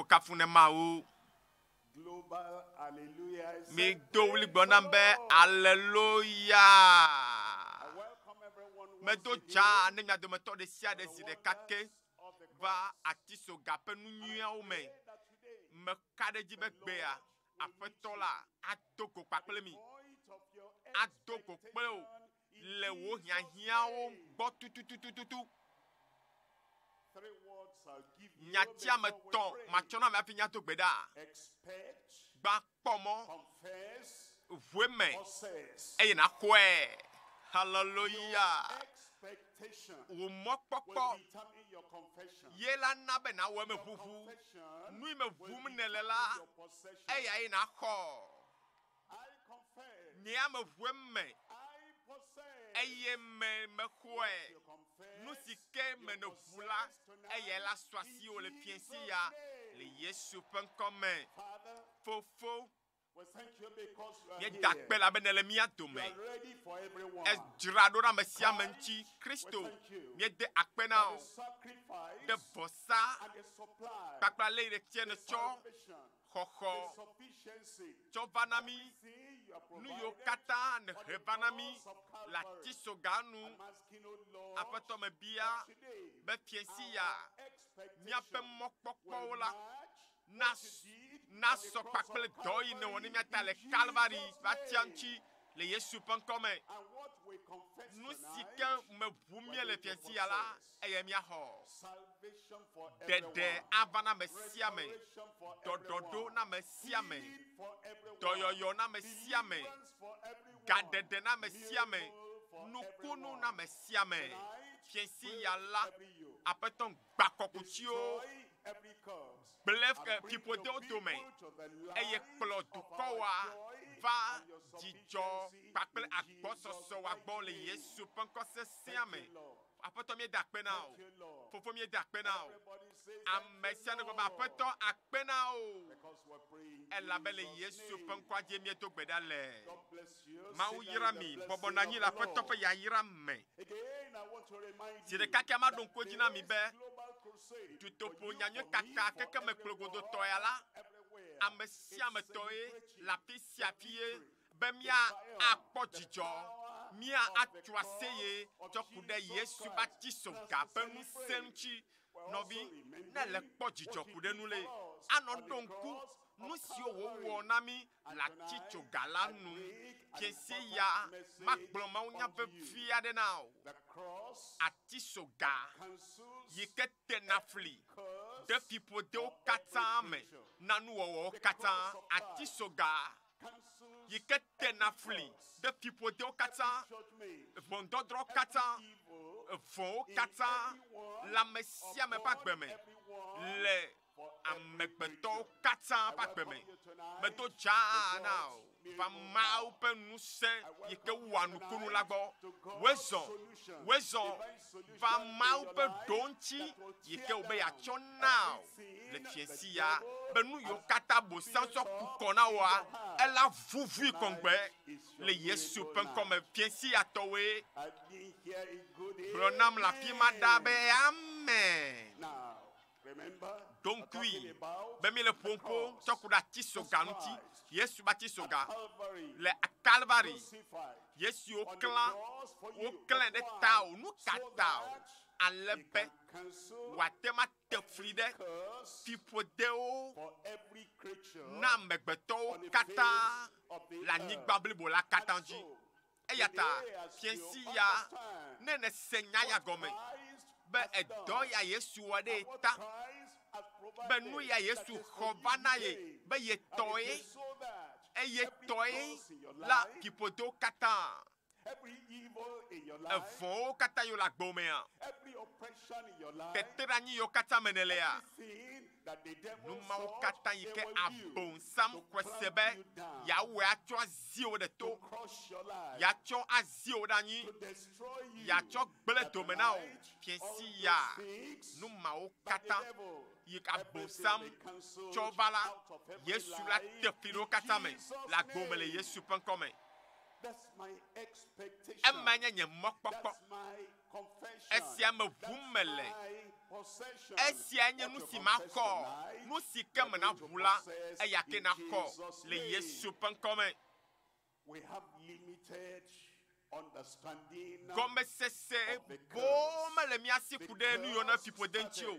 Kafukafu ne Mawu. Global hallelujah. I said, Mido wli praise gblɔ the nam be Lord. aleluya. I welcome everyone once Medo again dza ne mia dometɔ ɖe sia for ɖe the zi ɖeka ke wonders of the va cross. atisoga ƒe nu And I nyuiawo me. pray that today Meka ɖe dzi the be gbea Lord will meet aƒetɔ you la ado go at the kpakple mi. point of your Ado go kple wò expectation in le wò Jesus' hiahiãwo name. gbɔ tututututu. Three words I'll give you Nyati ame before we tɔ̃ pray. matsɔ na ame hafi míado gbe ɖa. Expect, Gbã kpɔ mɔ, confess, ʋu eme possess. eye nàxɔe. Your Hallelujah. expectation Wò will mɔkpɔkpɔ determine your confession. ye la na be nàwɔ eme Your ʋuʋu. confession Nu yi me will ʋum nèle la, determine your possession. eyae nàxɔ. I confess, Nye ame ʋu eme I possess. eye me mexɔe. What you Nu si confess, ke you me nèʋu la, possess eyae la tonight su in asiwò le fiẽ si Jesus' ya le name. Yesu ƒe ŋkɔ me. Father, Fofo, we thank you because you are míeda akpe here. elabe nèle mía You dome. are ready for everyone. Edzra ɖo ɖe ame sia ame ŋuti. Christ, we Kristo, thank you míede akpe na for wò the sacrifice ɖe vɔsa and the supply, kpakple ale yi ɖe tia the nètsɔ salvation, the xɔxɔ sufficiency, tsɔ va na mí. everything you have Nu yiwo provided katã on nèhe the va na mí cross of le Calvary. atisoga nu. I'm asking, O Lord, Aƒetɔ mebia that today be fiẽ si ya our míaƒe expectation will mɔkpɔkpɔwo la match what nas you did on the nasɔ cross of kpakple dɔ yi nèwɔ ne Calvary míata le in Kalvari Jesus' ƒe atia name. ŋuti le Yesu ƒe ŋkɔ me. And what we confess Nu si tonight, ke me ʋum we're míele going to fiẽ si ya la, possess. eyae míaxɔ. Salvation for Ɖeɖe everyone, ava na ame sia ame, restoration for ɖɔɖɔɖo everyone, na ame sia ame, healing for everyone, dɔyɔyɔ na ame sia ame, deliverance for everyone, gaɖeɖe na ame sia ame, miracle for nukunu na everyone. ame sia ame. Tonight, Fiẽ si break ya la, every yoke, aƒetɔ gba kɔkutsiwo destroy every curse, gblẽ and bring your fiƒodewo dome people to the eye light kplɔ of our dukɔwoa joy va and your dzidzɔ sufficiency kpakple in Jesus' agbɔsɔsɔwa gbɔ mighty le name. Yesu ƒe ŋkɔ sesẽa Thank me. you, Lord. Aƒetɔ míeda akpe na Thank wò. you, Lord. Fofo míeda akpe na wò. Everybody say, Thank Ame you, sia ne gblɔ be Lord. aƒetɔ akpe na wò. Because we're praying in Elabe le Jesus' Yesu ƒe name. ŋkɔa dzie míedo gbe ɖa le. God bless you. Mawu Sit down yra in the mi. Bɔbɔ blessing nɔ anyi of le the aƒetɔ ƒe Lord. yayra me. Again, I want to remind Zi you ɖeka ke maɖo that ŋku edzi na mi this be global crusade for dutoƒo you, for nyanyui me, kaka for keke me everyone, kplogodotɔ ya la, everywhere, ame is sia ame tɔe celebrating le afi sia the afi ye victory, be the mía triumph, akpɔ the dzidzɔ, power mía of the atso cross aseye of tsɔ ku ɖe Jesus Yesu ƒe Christ. atisoga That's to ƒe ŋusẽ celebrate. ŋuti. We're Nɔvi, also ne le remembering kpɔ dzidzɔ what he ku ɖe did nu le, for us anɔ on ɖo the ŋku cross nu of siwo wòwɔ Calvary. na mí And le tonight, atitsoga la I nu. bring an Fiẽ si important ya message magblɔ mawunya unto you. vevi aɖe na wò. The cross Atisoga cancels yi ke tena every fli curse ɖe fiƒodewo for every katã me creature. na nuwɔwɔwo The katã. cross of Christ Atisoga cancels yi ke tena every fli curse, ɖe fiƒodewo every katã, judgment, ʋɔnudɔdrɔ̃ every katã, evil vɔ̃wo in katã everyone, le ame sia ame ƒe upon agbe me everyone, le for every amegbetɔwo creature. katã I ƒe agbe welcome me. you tonight Medo to dzaa na God's wò va miracle Mawu hour. ƒe ŋusẽ I yi ke welcome you wɔa nukunu la tonight gbɔ. to God's Woezɔ, solution, woezɔ divine va solution in Mawu your ƒe life ɖoŋtsi that will yi ke tear wòbe down yeatsɔ na wò le everything fiẽ the si ya devil be nu yiwo has katã bosam built tsɔ ku up kɔ na in wòa, your heart. ela vuvui kɔŋgbe Tonight is your le Yesu miracle ƒe ŋkɔ me. night. Fiẽ si ya tɔwoe I didn't hear a good gblɔ nam le afi ma ɖaa be amen. amen. Now, remember, Ɖo we're ŋkui talking about be míele the ƒom ƒo tsɔ cross ku ɖe of atisoga ŋuti. Christ Yesu ƒe at atisoga Calvary, le Kalvari. crucified Yesu on the woklã cross for you. woklãe But ɖe why? ta o. Nu ka So ta o? that Ale he be can cancel wòate ŋu ate every fli ɖe curse fiƒodewo for every creature na amegbetɔwo on the katã face of the le earth. anyigba blibo la katã And dzi. so, Eya ta today, as fiẽ you si ya understand ne nèse nya ya what gɔme Christ be has edɔ done ya Yesu wɔ ɖe and ye what ta Christ has be nu provided ya that Yesu is for xɔ you va na ye today, be ye and it tɔe is so that eye every tɔe curse in your la life, fiƒodewo katã every evil in your life, evɔ̃wo katã yiwo le agbo mea every oppression in your life, teteɖeanyi yiwo katã me nèlea everything that the nu devil mawo sought, katã yi he ke will use abosam to xɔe se clamp be you down, yeawɔe atsɔ azi wò ɖe to to crush your life, yeatsɔ azi wò ɖe anyi to destroy you. yeatsɔ gblẽ That dome na wò tonight, fiẽ all si those ya things nu mawo by the katã devil, yi everything abosam be cancelled tsɔ va la out of every Yesu la life te fli ɖe wo in katã me Jesus' le agbo me le name. Yesu ƒe ŋkɔ me. That's my expectation. Ema nye nye mɔkpɔkpɔ. That's my confession. Esia me That's ʋum mele. my possession. Esia nye What nu you si confess makɔ. tonight, Nu si ke you are me na going to ʋu la, possess eya ke in nakɔ Jesus' le name. Yesu ƒe ŋkɔme. We have limited understanding. Gɔmesese boo mele mía si ku ɖe nu yiwo ne fiƒode ŋuti o.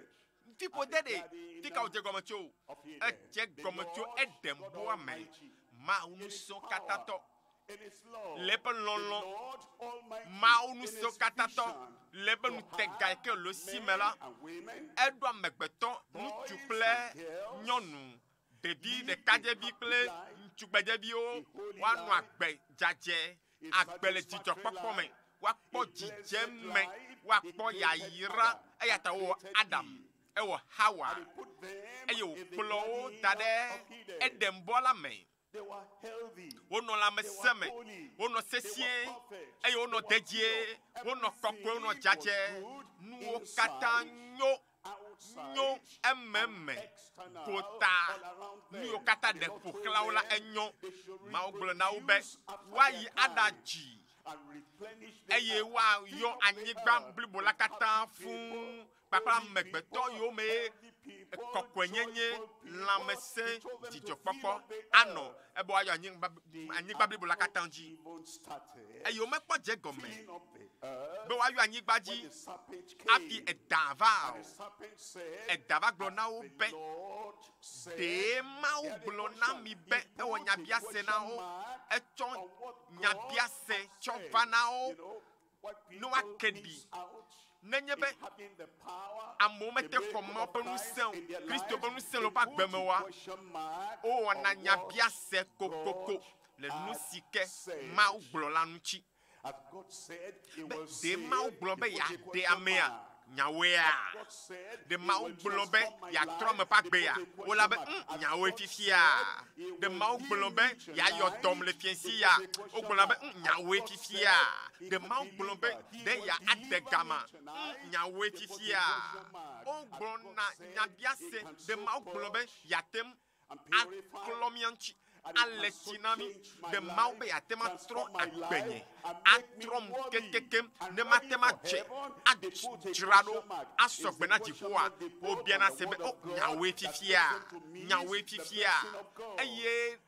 Fiƒode ɖe, fi ka wòdze gɔme tso? of Eden. Edze The gɔme tso Lord Eden God boa me. Almighty, Mawu in His ŋusẽwo katã power, tɔ. in His love, Le eƒe the lɔlɔ̃, Lord Almighty, Mawu in His ŋusẽwo katã tɔ. vision, Le eƒe to ŋutega yi have ke le si me men la, and women eɖo amegbetɔ, ŋutsu Boys kple and girls nyɔnu, ɖevi live a ɖekadzevi happy kple life, ŋutsugbedzeviwo a holy woanɔ life, agbe dzadzɛ, a agbe le satisfactory dzidzɔkpɔkpɔ me, life, woakpɔ a blessed dzidzeme, life. He woakpɔ created yayra. Adam Eya ta and wowɔ created Adam, Eve. ewɔ Hawa And he put them eye in the wòkplɔ wo garden da ɖe of Eden. Edenbɔ la me. They were healthy. Wonɔ They lãmesẽ were me, holy. wonɔ They were sesĩe perfect. eye wonɔ They were dedie, pure. wonɔ kɔkɔe, wonɔ Everything was dzadzɛ. good Nuwo katã inside, nyo, outside, nyo and ememe, external, gota. all around Nu yiwo them. katã The ɖe Lord ƒo told xlã wo la them enyo. they should Mawu gblɔ na wo be reproduce after woayi their kind aɖadzi and replenish the eye earth. Fill woayɔ up the anyigba earth blibo with la katã happy fũu people, kpakple holy amegbetɔ people, yiwo me healthy people, kɔkɔenyenye, joyful people. lãmesẽ, He told them to fill dzidzɔkpɔkpɔ up the anɔ earth. ebe woayɔ anyigba They anyigba had blibo la not katã dzi. even started Eye womekpɔ dze gɔme filling up the earth be woayɔ anyigba when dzi the serpent hafi came. edã va And o. the serpent said, Edã va gblɔ na "As wo the be, Lord said," ɖee Mawu He had a gblɔ na question. mi He be ewɔ put a nyabiase question na wo. mark Etsɔ on what God nyabiase had tsɔ said. va na wo You know, what ne people woake ɖi. miss out Nenye in be having the power, amewo the mete xɔ miracle Mawu of ƒe Christ ŋusẽ o, in their Kristo ƒe lives, ŋusẽ they le woƒe agbe put me a oa, question mark wowɔna on what nyabiase kokoko God le nu had si ke said. Mawu gblɔ la ŋuti. As God said, He Be will ɖe save, Mawu gblɔ they be put a yeaɖe question amea, mark. nyawoea? God said, Ɖe He Mawu will gblɔ be transform my yeatrɔ life, ame ƒe they agbea, put a wola be question mark. "Mm, As nyawoe God fifia. said, He Ɖe will Mawu heal gblɔ me be yeayɔ tonight, dɔm le they fiẽsi put ya, a question wogblɔna be mark. "Mm, As nyawoe God fifia. said, He Ɖe can Mawu gblɔ be deliver, He ɖe will ya ade deliver me gama, tonight, nyawoe they put a fifia. question mark. As Wogblɔna God said, He nyabiase, can ɖe so Mawu gblɔ be purge yeate ŋu and purify aklɔ mía ŋuti, and he ale can so tsi na mí. change my Ɖe Mawu be life, yeate ŋu atrɔ transform my agbenye, life, and make me atrɔm worthy kekekem and ne ready mate ŋu for adze, heaven. They put a adzra ɖo, question mark. asɔ It's gbe the na question dziƒoa. mark they put on Wobiana the se be, word "O, of God nyawoe that fifia, makes them to miss nyawoe the fifia." blessing of God. Eye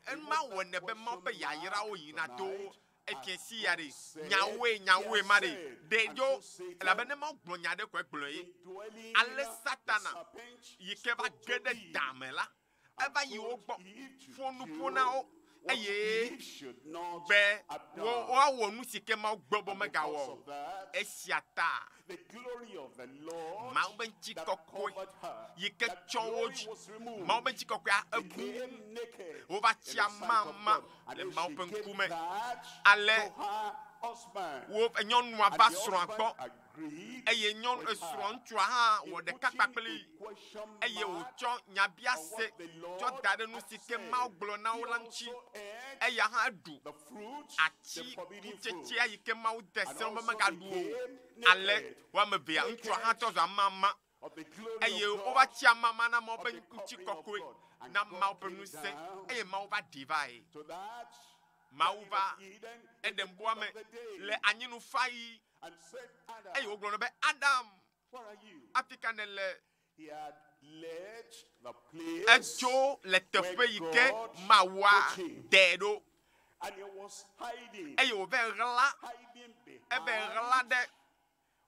They ema put that wɔnɛ be Mawu ƒe question mark yayrawo yina do tonight. As efiẽsi ya God ɖe. said, Nyawoe, he nyawoe has ma ɖe. said. Ɖe And dzo, so Satan, elabe ne Mawu gblɔ nya ɖe koe gblɔ ye. indwelling Ale the Satana serpent, yi ke va spoke ge to ɖe Eve da me la, and eva yi wo told gbɔ, Eve to ƒo nu do ƒo na wo what eye Eve should not be have wo done. woawɔ nu si ke Mawu gblɔ be And because womegawɔ o. of that, Esia ta the glory of the Lord Mawu ƒe that ŋutikɔkɔe covered her, yi ke that tsɔ wo glory dzi, was removed. Mawu ƒe ŋutikɔkɔea ebu Became naked wova in tsi the sight of amama God. And le then Mawu she ƒe gave ŋkume. that Ale to her husband. wo nyɔnua And va the srɔ̃a husband gbɔ agreed eye nyɔnu with esrɔ̃ her ŋutsua hã in wɔ ɖeka putting kpakpli a question eye mark wòtsɔ on nyabiase what the tsɔ Lord da ɖe nu had si ke said. Mawu gblɔ na He wo la ŋuti. also ate Eya hã eɖu the fruit, the ati forbidden fruit, kutsetsea yi ke Mawu de and se na wo be also megaɖu o. became Ale naked, wo ame evea, ŋutsua hã naked trɔ zu amama of the glory eye of wova God, tsi amama na Mawu of ƒe the covering of ŋutikɔkɔe, God. And na God Mawu ƒe came ŋusẽ down eye Mawu va ɖi vae. to that Mawu garden va of Eden in the Edenbɔa cool me of the day le anyinufaɣi and said, eye Adam, wògblɔ na be Adam, where are you? afi ka nèle? He had left the place Edzo le teƒe where yi ke God Mawua put him. dee ɖo And he was hiding, eye wòva ɣla, hiding eve ɣla behind ɖe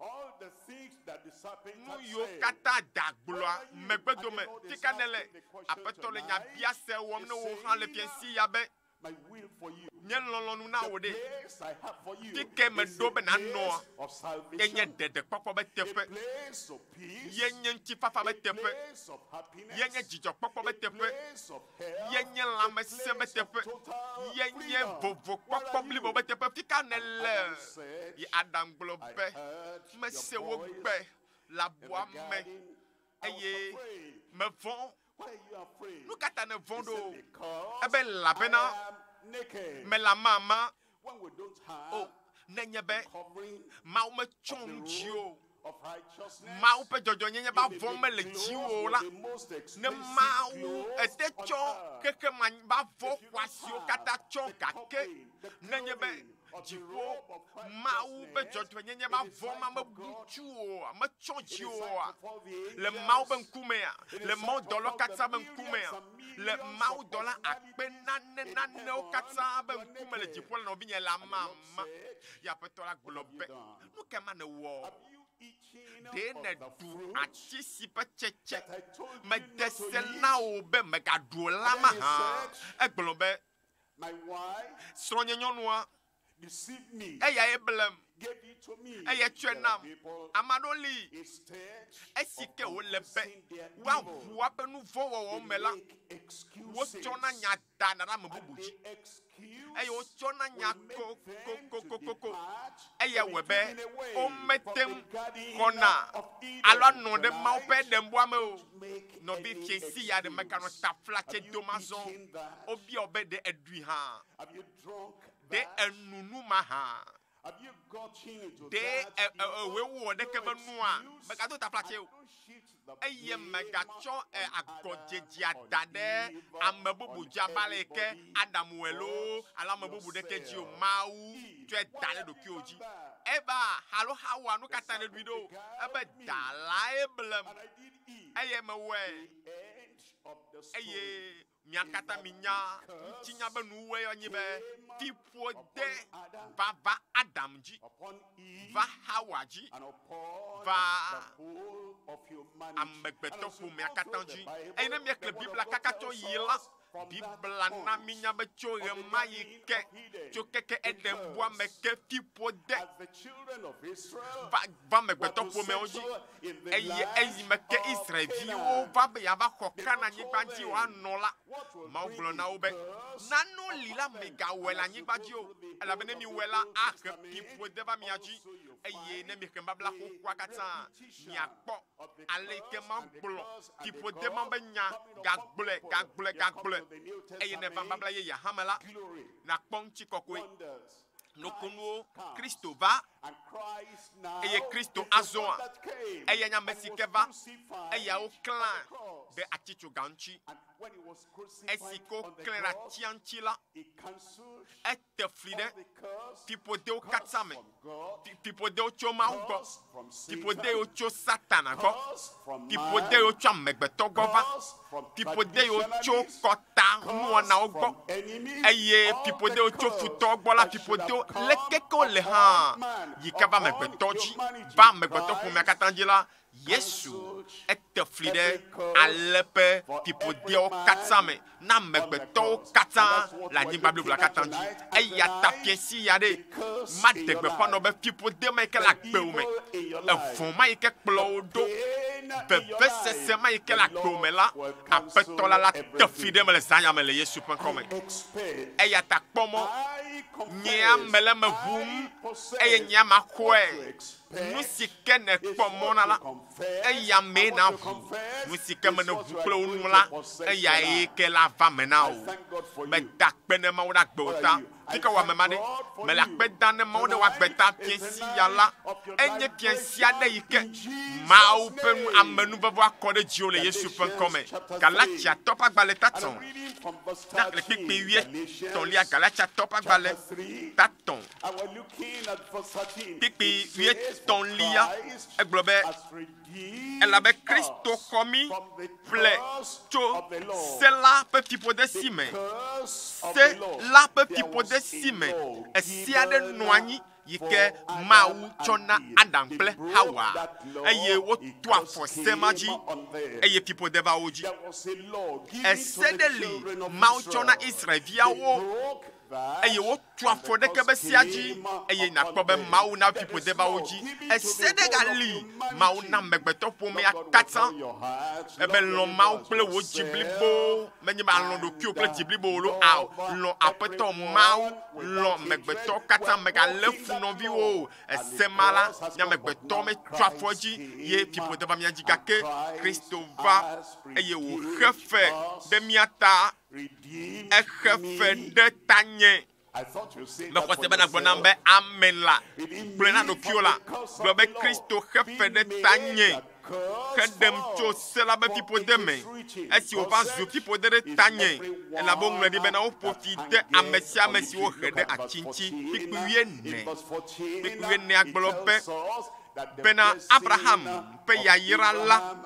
all the things that the serpent nu had yiwo said. katã da gblɔa Where are you? megbe And the dome. Lord Fi is ka nèle? asking the question Aƒetɔ le tonight. nyabiase wɔm He's ne wò hã le saying, fiẽsi ya be My will for you, nye lɔlɔ̃nu na the wò ɖe. place I have for you Fi ke is meɖo a be nanɔa, place of ye nye salvation, ɖeɖekpɔkpɔ be a teƒe, place of peace, ye nye ŋutifafa a be teƒe, place of ye nye happiness, dzidzɔkpɔkpɔ be a teƒe, place of health, ye nye a lãmesẽ be place of teƒe, total ye nye freedom. Where vovokpɔkpɔ are blibo you? be teƒe. Fi ka And nèle? Adam said, Ye Adam gblɔ I be, heard your mese wo voice gbe le in the aboa me garden. I was eye afraid. mevɔ̃. Why are you afraid? Nu ka ta nèvɔ̃ He ɖo? said, because Ebe elabena I am naked. mele amama. When we don't O, have nenye be the covering Mawu metsɔ of the nu dzi o, robe of righteousness, Mawu ƒe dzɔdzɔnyenye you be may avɔ be mele clothed dziwò o with la, the most ne expensive Mawu clothes, Ete on tsɔ earth. xexe ma va vɔ If you don't xɔasiwo katã have tsɔ the gake covering, the nenye be clothing of the dziƒo robe of Mawu ƒe righteousness dzɔdzɔenyenye in va the vɔ ma sight of mebu God, tsu oa, metsɔ in dzi the sight oa. of all the Le Mawu ƒe angels, ŋkumea, in the le sight of mawudɔlawo all the katã ƒe millions ŋkumea, and le millions of mawudɔla akpe personalities nane in nanewo heaven, katã ƒe you are ŋkume le naked. dziƒo le nɔvinye le And the ama Lord ma. said, Ye aƒetɔ la What gblɔ have you be, done? nu ke ma nèwɔ? Have you eaten Ɖe of the nèɖu fruit ati si ƒe tsetse that I told you mede not to se na eat? wò be mègaɖu o la And then he mahã? said, Egblɔ be, My wife srɔ̃nye nyɔnua, deceived me, eyae blem, gave it to me. eye tsɔe There are nam. people, Ame aɖewo li instead esi of ke wòle be confessing their woaʋu evil, woaƒe nu vɔ̃ wɔwɔ they me la, make wotsɔna excuses. nya dana ɖe ame And bubu dzi the excuse eye wotsɔna nya will make them to kokokokoko depart, eye to be wòe be driven away womete from the ŋu garden xɔna of alo Eden. anɔ ɖe Mawu ƒe Tonight, ɖemboa me o. don't make Nɔvi any fiesi ya ɖe meganɔ excuse. taflatse Have you dom azɔ. eaten that? Wobia wò be ɖe eɖui hã, Have you drunk ɖe that? enu nu ma hã, Have you gotten into ɖe that e- e- evil? ewòe wɔ ɖeke No be nua, excuse. megado taflatse And o. don't shift the Eye blame megatsɔ on e, Adam, agɔdzedzea on da ɖe Eve, ame bubu on dzi abe ale yi ke anybody Adam wɔe loo but alo ame bubu ɖeke dzi o. yourself. Mawu Eve, tsɔe why da ɖe have you ɖokuiwò done dzi. that? Eva alo Hawa nu The katã serpent nèɖui ɖo. beguiled Ebe me, da lae blem and I did eat. eye mewɔe. The end of the story Eye mia is katã that minya the ŋutinya be curse nuwɔe nye be came fiƒode upon Adam, va va Adam dzi, upon Eve, va Hawa dzi, and upon va the whole of humanity. And amegbetɔ as you ƒomea go katã through the dzi. Eye ne Bible, the míexlẽ Word of Biblia God kaka tsɔ tells yi la, us from that Biblia na point mínya be tso of the ɣemaɣi garden ke, of Eden, tso keke the Edenbua me curse, ke fiƒode as the children of Israel va va were amegbetɔ to ƒomeawo dzi. settle in the Eye land eyime ke of Israelviwo Canaan. va be yeava xɔ The Lord Kananyigba told dzi them woanɔ la, what will Mawu bring gblɔ na his wo be, curse nanewo li la upon them. megawɔe And le as you anyigba go dzi o, through the elabe whole ne of the miwɔe la, Old ahe Testament, fiƒode va mia dzi. also you Eye ne find miexlẽ nubabla the xoxoa katã, repetition miakpɔ of the ale yi ke curse Mawu and the gblɔ curse and the fiƒode ma curse be nya coming upon gagblɔe, people. gagblɔe, You come gagblɔe. to the New Eye ne va Testament, nubabla yeyea hã me la, glory, nakpɔ ŋutikɔkɔe, wonders, Christ nukunuwo, comes. Kristo va And Christ now eye Kristo is the one azɔa, that came eya nye ame and si was ke va, crucified eya on woklã the cross. ɖe atitsoga ŋuti. And when he was Esi crucified ke on the woklãe ɖe cross, atia ŋuti la, he cancelled ete fli all ɖe the curse, fiƒodewo curse katã me. from God, Fiƒodewo tso Mawu gbɔ, curse from Satan, fiƒodewo tso Satana gbɔ, curse from man, fiƒodewo tso amegbetɔ gbɔ va, curse from fiƒodewo tso traditionalists, kɔta curse nuwɔnawo gbɔ from enemies, eye all the fiƒodewo tso curse futɔwo gbɔ la that should have fiƒodewo come lekeke wole upon hã man, yi ke va upon amegbetɔ dzi humanity. va amegbetɔ ƒomea Christ katã dzi la Yesu cancelled ete fli ɖe every curse ale ƒe for every fiƒodeawo katã man me na on the amegbetɔwo cross. And katã that's what le we're anyigba blibo la looking at katã dzi. tonight. And Eya ta tonight, fiasi ya the ɖe curse in maɖe your gbeƒã nɔ life, be fiƒode ma yi ke le the agbewo me, evil in your life, evɔ̃ ma yi ke kplɔ the wo ɖo, pain in your vevesese life, ma yi ke the le agbewo me Lord la, will Aƒetɔ la cancel la te fli ɖe everything. eme le zã ya me le Yesu ƒe ŋkɔ me. I expect, Eya ta kpɔ mɔ, I nyea confess, mele eme I ʋum eye possess nyea what maxɔe. you Nu si expect ke is nèkpɔ mɔ what na you la, confess, eya mee and what you naʋu. confess Nu si ke me is what nèʋu you are kple wò going nu to la, possess eyae tonight. ke la va me na I wò. thank God for you. Meda akpe ne Mawu ɖe agbewo What ta. are you? I Fi ke wɔ ame thank ma ɖe, God for mele you. akpe dam ne Mawu ɖe wò agbe Tonight ta. is the Fiẽsi ya la, night of your enye fiẽsi aɖe yi liberation ke in Jesus' Mawu ƒe nu name. amenuveve akɔ ɖe dziwò le Yesu ƒe ŋkɔ me. Galatians chapter 3. Galatiatɔ ƒe agbalẽ And tatɔ̃. I'm reading from verse Na le kpekpe 13. wuietɔ̃lia Galatians Galatiatɔ ƒe agbalẽ chapter 3. tatɔ̃. And we're looking at verse 13. Kpekpe It says, For wuietɔ̃lia Christ egblɔ be has redeemed elabe Kristo us xɔ mí from the ƒle curse tso of the law. se la ƒe fiƒode The si me. curse of Se the law. la ƒe There fiƒode was a si me. law Ese aɖe given nɔ anyi yi for ke Adam Mawu tsɔ and na Eve. Adam They kple broke Hawa that eye law, a woto curse afɔ se ma came dzi on them. eye fiƒode va wo dzi. There was a law given Ese to the ɖe li children of Mawu tsɔ na Israel. They Israelviawo broke that, eye wotu and afɔ the ɖeke curse be sia dzi came eye upon nakpɔ be them. Mawu na There fiƒode is va wo law dzi. given to Ese the ɖe whole of gali Mawu na humanity. amegbetɔ ƒomea Love God with katã all your heart, ebe love your lɔ̃ neighbor Mawu as kple wò dzi blibo yourself, menye be alɔ̃ ɖokuiwò and kple dzi blibo lo ao love lɔ̃ Aƒetɔ Mawu everyone lɔ̃ without amegbetɔ hatred. katã We're megalé walking fu that nɔviwo law, o. and Ese the ma la curse has nye come, but amegbetɔ now metso afɔ Christ dzi ye came, fiƒode va mía dzi and gake Christ Kristo va has eye wòxe redeemed fe us, ɖe mía ta. redeemed Exe fe me. ɖe tanye. I thought you said that Mexɔ for se be nagblɔ nam yourself. be amen la. Redeemed Gblɔe na me ɖokuiwò from la. the curse Gblɔ of be the law, Kristo xe fe being ɖe made tanye a Heɖem tso se la be fiƒode me, esi wòva zu fiƒode ɖe tanye, elabe woŋlɔe ɖi bena woƒo fi de ame sia ame si wohe ɖe ati ŋuti. Kpukpui wuiene. Kpukpui wuienea gblɔ be, bena Abraham ƒe yayra la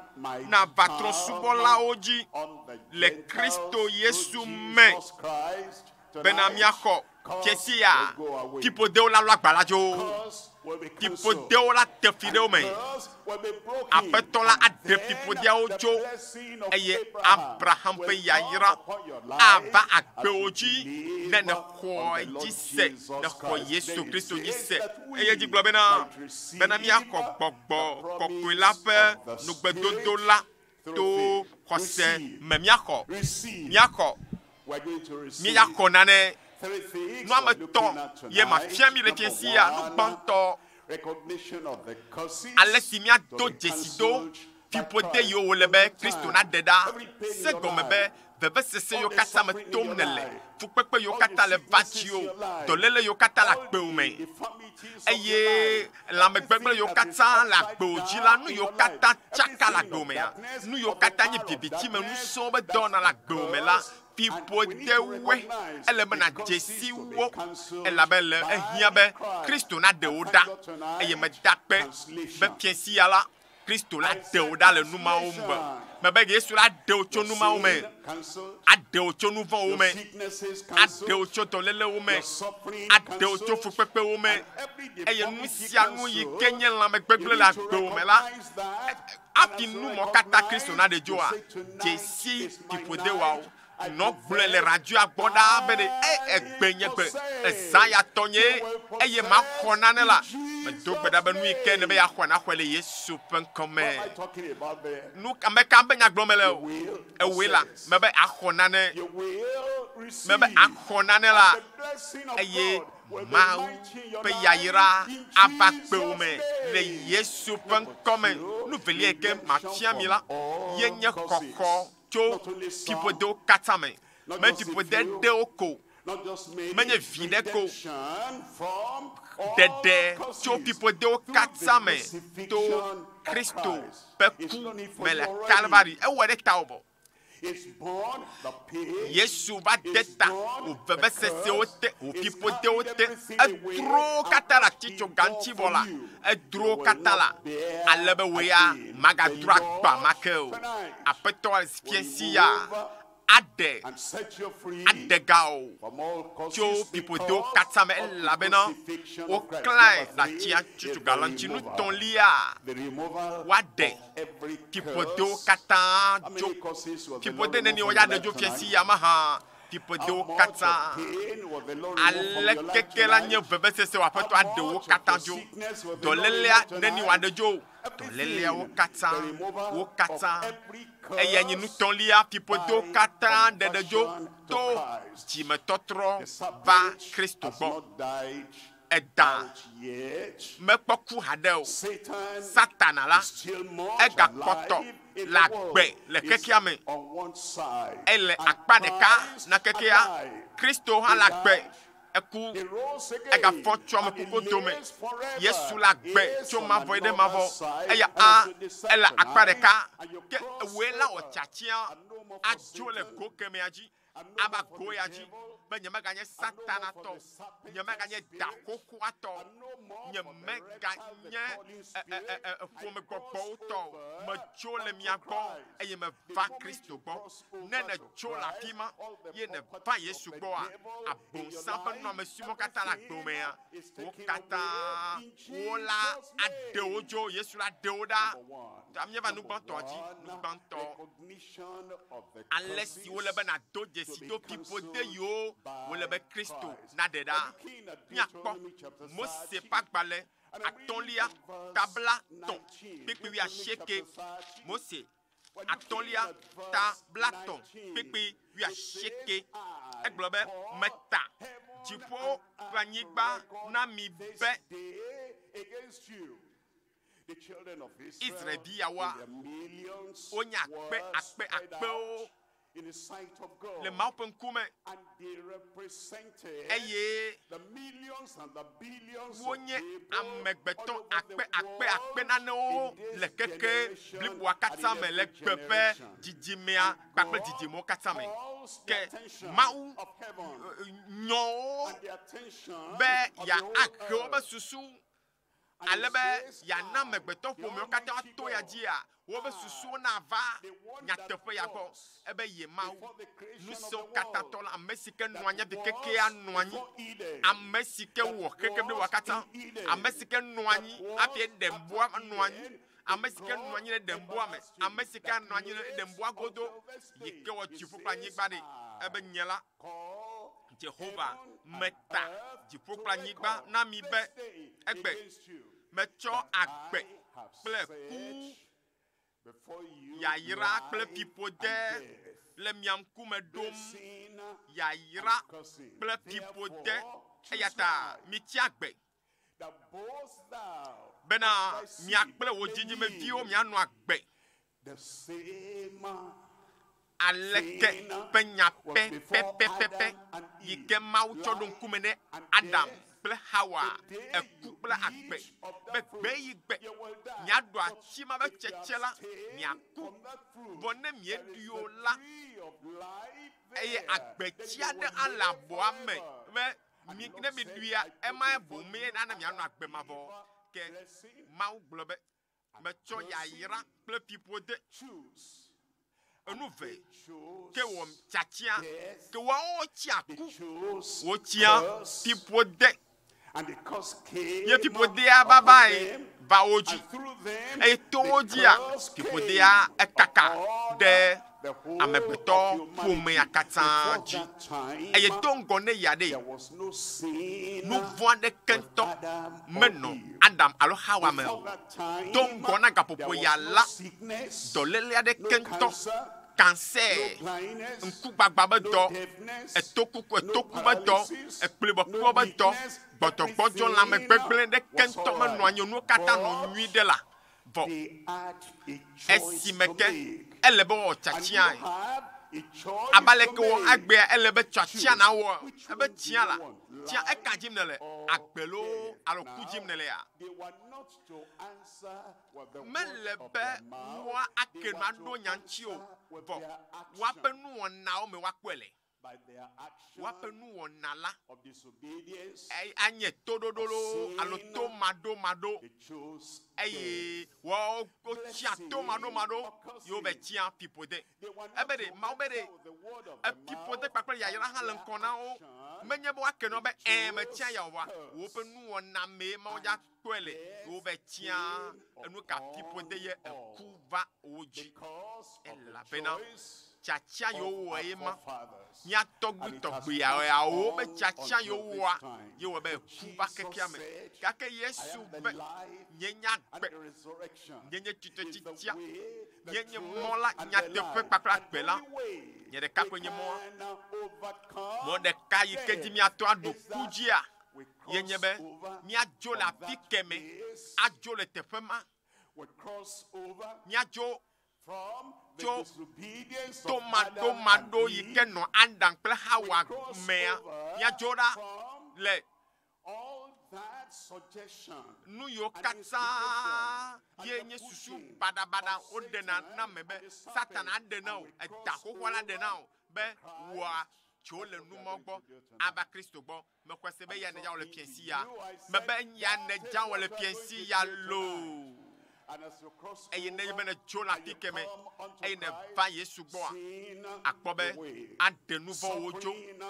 nava trɔ̃subɔlawo dzi le Kristo Yesu me bena míaxɔ Fiasia. Fiƒodewo la lɔ agba la dzo. Fiƒodewo la te fi ɖe wo me. Aƒetɔ la aɖe fiƒodeawo tso eye Abraham ƒe yayra ava agbewo dzi ne nèxɔ edzi se, nèxɔ Yesu Kristo dzi se. Eye edzi gblɔ bena, bena míaxɔ Gbɔgbɔ Kɔkɔe la ƒe nugbedodo la to xɔse me. Míaxɔ, míaxɔ, míaxɔ nane. Nu ame etɔ̃ ye mafia mi le fiẽ sia. Nu gbãtɔ, ale si míado dzesi do fiƒode yiwo wòle be Kristo naɖe ɖa. Se gɔme be vevesese yiwo katã me tom nèle, fukpekpe yiwo katã le va dziwò, dɔléle yiwo katã le agbewò me, eye lãmegbegblẽ yiwo katã le agbewò dzi la, nu yiwo katã tsaka le agbewò mea, nu yiwo katã nye viviti me ŋusẽwo be dɔwɔna le agbewò me la, fiƒodewoe ele be nàdze si wo, elabe le ehiã be Kristo naɖe wo ɖa. Eye meda akpe be fiẽ sia la, Kristo la ɖe wò ɖa le nu mawo me. Mebe Yesu la ɖe wò tso nu mawo me. Aɖe wò tso nu vɔ̃wo me. Aɖe wò tso dɔlélewo me. Aɖe wò tso fukpekpewo me. Eye nu sia nu yi ke nye lãmegbegblẽ le agbewò me la, hafi nu mawo katã Kristo naɖe dzoa, dzesi fiƒodewoawo. Nɔ gblɔe le radioa gbɔ ɖaa be ɖe, E, egbe nye gbe, ezã ya tɔnyee, eye maxɔ nane la. Medo gbe ɖa be nu yi ke nèbe yeaxɔa, naxɔe le Yesu ƒe ŋkɔ me. Nu, ame ka ƒe nya gblɔm mele o? Ewòe la, mebe axɔ nane. Mebe axɔ nane la, eye Mawu ƒe yayra ava kpe wò me le Yesu ƒe ŋkɔ me. Nu velia yi ke mafia mi la, ye nye xɔxɔ tso fiƒodewo katã me. Menye fiƒode ɖewo ko, menye viɖe ko, ɖeɖe tso fiƒodewo katã me to Kristo ƒe ku me le Kalvari. Ewɔe ɖe tawò vɔ. Yesu va de ta wò vevesesewo te, wò fiƒodewo te. Edro wo katã le atitsoga ŋuti vɔ la, edro wo katã la, ale be wò ya màgadro agba ma ke o. Aƒetɔ fiẽ sia aɖe aɖe ga wò tso fiƒodewo katã me elabena woklãe le atia tsutsuga la ŋuti. Nu tɔ̃lia, woaɖe fiƒodewo katã tso. Fiƒode neni woya ɖe dzo fiẽ sia mahã? Fiƒodewo katã. Aleke ke la nye vevesese wò Aƒetɔ aɖe wo katã dzo? Dɔlélea neni wòaɖe dzo? Dɔléleawo katã, wo katã. Eyae nye nutɔ̃lia, fiƒodewo katã ɖeɖe dzo to dzimetɔtrɔ va Kristo gbɔ. Eda mekpɔ ku haɖe o. Satana la, egakpɔtɔ le agbe le xexea me. Ele akpa ɖeka na xexea. Kristo hã le agbe. Eku, egafɔ tso ame kukuwo dome. Yesu le agbe tso mavɔ yi ɖe mavɔ. Eya hã ele akpa ɖeka. Ke ewòe la wɔ tiatia adzo le go kemɛa dzi. ava go ya dzi be nyemeganye Satana tɔ, nyemeganye da xoxoa tɔ, nyemeganye ƒomegbɔgbɔwo tɔ o. Medzo le mia gbɔ eye meva Kristo gbɔ. Ne nèdzo le afi ma ye nèva Yesu gbɔa, abosam ƒe nunɔamesiwo katã le agbewò mea, wo katã wola aɖe wo dzo. Yesu la ɖe wo ɖa. Ta míeva nu gbãtɔa dzi. Nu gbãtɔ. Ale si wòle be nàdo dzesi do fiƒode yiwo wòle be Kristo naɖe ɖa. Míakpɔ Mose ƒe agbalẽ atɔ̃lia ta blaetɔ̃ kpukpui wuiasieke. Mose atɔ̃lia ta blaetɔ̃ kpukpui wuiasieke. Egblɔ be, Meta dziƒo kple anyigba na mi be Israel-viawoa, wonye akpe akpe akpewo. in the sight of God. Le Mawu ƒe ŋkume And they represented eye the millions and the billions of wonye people amegbetɔ all over akpe the akpe akpe world nanewo in this le keke generation bliboa and katã in me le every gbe ƒe generation. dzidzimea And kpakple God dzidzimewo katã me. calls the Ke attention Mawu of heaven nyɔ wo and the attention be of the whole yeahe woƒe earth. susu And he ale be says, yeana I, amegbetɔ the ƒomewo katã Almighty woato ya God, dzia woƒe I, susuwo nava the one that nyateƒe ya gbɔ was ebe ye Mawu before the creation of ŋusẽwo the katã world, tɔ la ame si ke nɔ that anyi hafi kekea was nɔ anyi before Eden, ame si ke that wɔ keke bliboa was katã in Eden, ame si ke nɔ that anyi was hafi after ɖemboa nɔ anyi Eden, the ame si ke nɔ God anyi ɖe ɖemboa me everlasting ame si ke that nɔ anyi ɖe lives ɖemboa godo until this yi day. ke wɔ He dziƒo kple says, anyigba ɖe I ebe nye la call Jehova heaven and meta earth dziƒo to kple anyigba record na mi be this day egbe against you, metsɔ that agbe I have kple set ku before you yayra kple life fiƒode and death, le mia ŋkume ɖom blessing yayra and cursing. kple fiƒode Therefore, eya choose ta life, mitsi agbe that both thou bena and thy mia seed kple wò may dzidzimeviwo live. mianɔ agbe The same aleke thing ƒe nya was before pɛpɛpɛpɛ Adam and yi Eve, ke Mawu tsɔ ɖo life ŋkume ne and Adam death. kple Hawa The day eku you kple agbe eat of be that gbe fruit, yi gbe you will die. miaɖu But ati ma be if you tsetse la abstain miaku from that fruit, vɔ ne there is mieɖui o the la tree of life eye there. agbetsi Then you aɖe will hã le live abɔa me forever. be And mi the ne Lord mi said, ɖuia I put emae before boŋ you ye nana mianɔ Adam agbe mavɔ Eve, ke blessing Mawu gblɔ be and metsɔ cursing. yayra kple fiƒode Choose. enu And ve they ke wɔ chose tiatia death. ke woawo tsia They ku chose wotsia curse. fiƒode And the curse came ye fiƒodea va upon vae them, va wo dzi and through them eye to wo the dzia curse came fiƒodea ekaka upon ɖe the whole amegbetɔ of ƒomea humanity. katã Before dzi that time, eye do ŋgɔ ne ya ɖe there was no sin nu vɔ̃ aɖeke with ŋutɔ Adam or menɔ Eve. Adam alo Hawa me Before o that time, do ŋgɔ na there gaƒoƒo was ya no la sickness, dɔléle no aɖeke ŋutɔ cancer, cancer no blindness, ŋkugbagba be no dɔ deafness, etokuku no etoku be dɔ paralysis, ekplibɔkpɔ no be dɔ weakness. gbɔdɔgbɔdzɔ Everything lãmegbegblẽ ɖeke was ŋutɔ all menɔ right. anyi o nuwo katã nɔ But nyui ɖe la vɔ they had a choice esime to ke make. ele be wɔwɔ And you tiatiae have a choice abe to aleke wɔ make. agbea ele be tiatia Choose. nawɔ Which ebe one do tia you la want? tia Life eka dzim nele or agbe loo death? alo ku dzim Now, nele ya they were not to answer with the mele words of be their mouth. woa They ake were nu to aɖo nya ŋuti o answer with vɔ their woaƒe action. nuwɔnawo me woakpɔe le By their woaƒe action nuwɔna la of disobedience, anye toɖoɖo of loo alo sin, tomaɖomaɖo they chose death. eye woawo wotsia Blessing tomaɖomaɖo or ye wove cursing. tsia fiƒode They were ebe not ɖe to Mawu be answer ɖe with the word of their efiƒode mouth, kpakple yayra by hã le their ŋkɔ na wo action, menye be woake nɔ be they ɛ metsia chose ya o wa woƒe curse. nuwɔna mee Mawu dza And kpɔe le death wove tsia came enu ka upon fiƒode ye all eku va wo dzi because of the elabena choice tiatia yiwo of wowɔ our ye ma forefathers. mía And tɔgbui it has passed tɔgbuiawo be on tiatia yiwo until this woa time. ye wɔ be But eku va Jesus kekea me said, gake I Yesu am the be life nye nye and agbe the resurrection. nye nye Is the tsitretsitia way, the nye nye truth, mɔ la and the nyateƒe life. kpakple And agbe la only way nye ɖeka we koe nye mɔa can overcome mɔ ɖeka yi ke dzi death míato aɖu is ku that dzia we ye nye cross be over míadzo le from afi that keme place. adzo le teƒe ma We cross over míadzo from the tso disobedience of Adam and tomaɖomaɖo yi ke Eve. nɔ Adam kple We Hawa cross mea over míadzo ɖa from le all that suggestion nu yiwo and katã instigation and ye the nye susu pushing baɖabaɖa of woɖena Satan na me be and the Satana serpent, aɖe na and wò we eda cross xoxoa la ɖe na over wò be to wòa Christ. tso le That's what we are numɔ going gbɔ to do tonight. ava Kristo gbɔ mexɔe se be I'm ya nèdza wɔ le talking fiẽ to si ya you. I mebe said ya that is nèdza wɔ what le we are fiẽ going si to ya do tonight. loo And as you cross eye ne over be nètso le and afi you keme come unto eye nèva Christ, Yesu gbɔa sin akpɔ be away, aɖe nu vɔ̃wo dzo suffering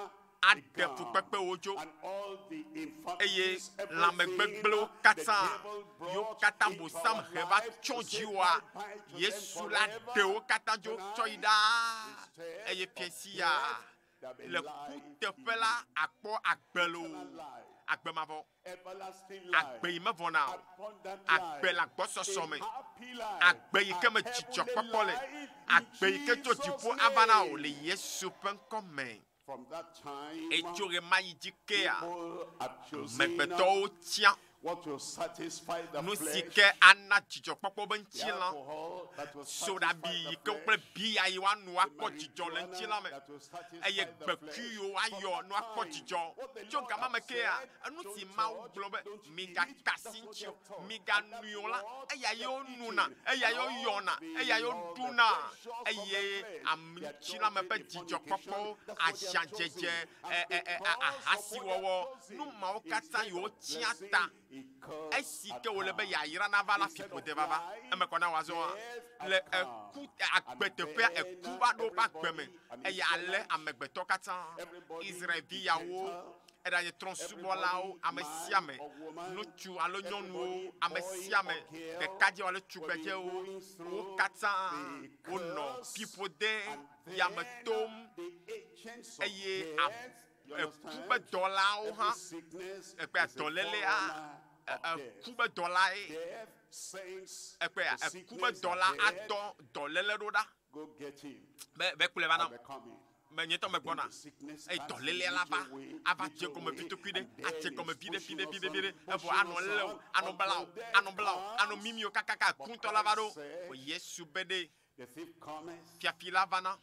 aɖe begun, fukpekpewo dzo and all the eye infirmities, everything lãmegbegblẽwo the katã devil yiwo brought katã into bosam our he va life tsɔ to say dziwòa goodbye to them Yesu la forever. ɖe wo katã dzo tsɔ yi Tonight, ɖaa instead eye of fiẽ si ya death, there'll be le ku life teƒe in la you. akpɔ agbe loo Eternal life, agbe mavɔ everlasting life, agbe yi mevɔna o abundant agbe life, le agbɔsɔsɔ a me happy life, agbe yi a ke me heavenly dzidzɔkpɔkpɔ le life in agbe yi ke tso Jesus' dziƒo ava na wò le name. Yesu ƒe ŋkɔ me From that time, etso ɣe ma yi dzi kea people have chosen amegbetɔwo tia What will satisfy the Nu si flesh, ke ana dzidzɔkpɔkpɔ be the ŋutilã. alcohol that will satisfy Soɖabi the yi ke flesh, kple biya yi woano the akpɔ dzidzɔ le ŋutilã marijuana me. that will satisfy Eye the gbekui flesh. yiwo From woayɔ that ne woakpɔ time, dzidzɔ. what the Tso Lord gama me have kea, said, enu si don't Mawu touch, gblɔ be don't eat, migaka that's asi what ŋuti they o, have taught. And miganui that's o la, what eya they ye are wonona, eating. eya And ye all woyɔna, the, eya ye all the woɖuna. pleasures of the Eye flesh, the ŋutilãme ƒe adultery, the dzidzɔkpɔkpɔwo, fornication, that's what they have aziadzedze, chosen. ɛ And ɛ ɛ because of what they have ahasiwɔwɔ, chosen, nu mawo katã instead yiwo of tsia blessing, ta. it curse Esi had ke wòle be come. yayra nava la Instead fiƒode of vava. life, Eme kɔ na wòazɔa, death had le come. eku And agbeteƒea then eku va ɖo woƒe agbe me everybody, an eye ale Israelite, amegbetɔ katã, everybody, Israelvi the yawo, Gentile, eɖanye trɔ̃subɔlawo, everybody, ame sia man ame, or woman, ŋutsu alo nyɔnuwo, everybody, ame boy sia ame, or girl, ɖekadzewo alo will be tugbedzewo, going wo through katã the wonɔ curse, fiƒode and yame then tom the agents of eye death, you eku ƒe understand? dɔlawo Every hã sickness ekpea is a dɔlélea forerunner of eku death. ƒe dɔlae Death sends ekpea the eku ƒe sickness dɔla ahead. adɔ dɔléle ɖo ɖa Go get him. be be kplɔe va I'll nam be coming. me nye tɔ megbɔna The sickness eye comes dɔlélea la little va way, ava dze little gɔme way, vitokui ɖe and adze then gɔme it's viɖe pushing viɖe us viɖe on, viɖe evɔ pushing anɔ us lé o on anɔ bla o until death anɔ bla o anɔ comes. mimi o kakaka But kuntɔ la va Christ ɖo said, o Yesu be ɖe The thief cometh fiafi la vana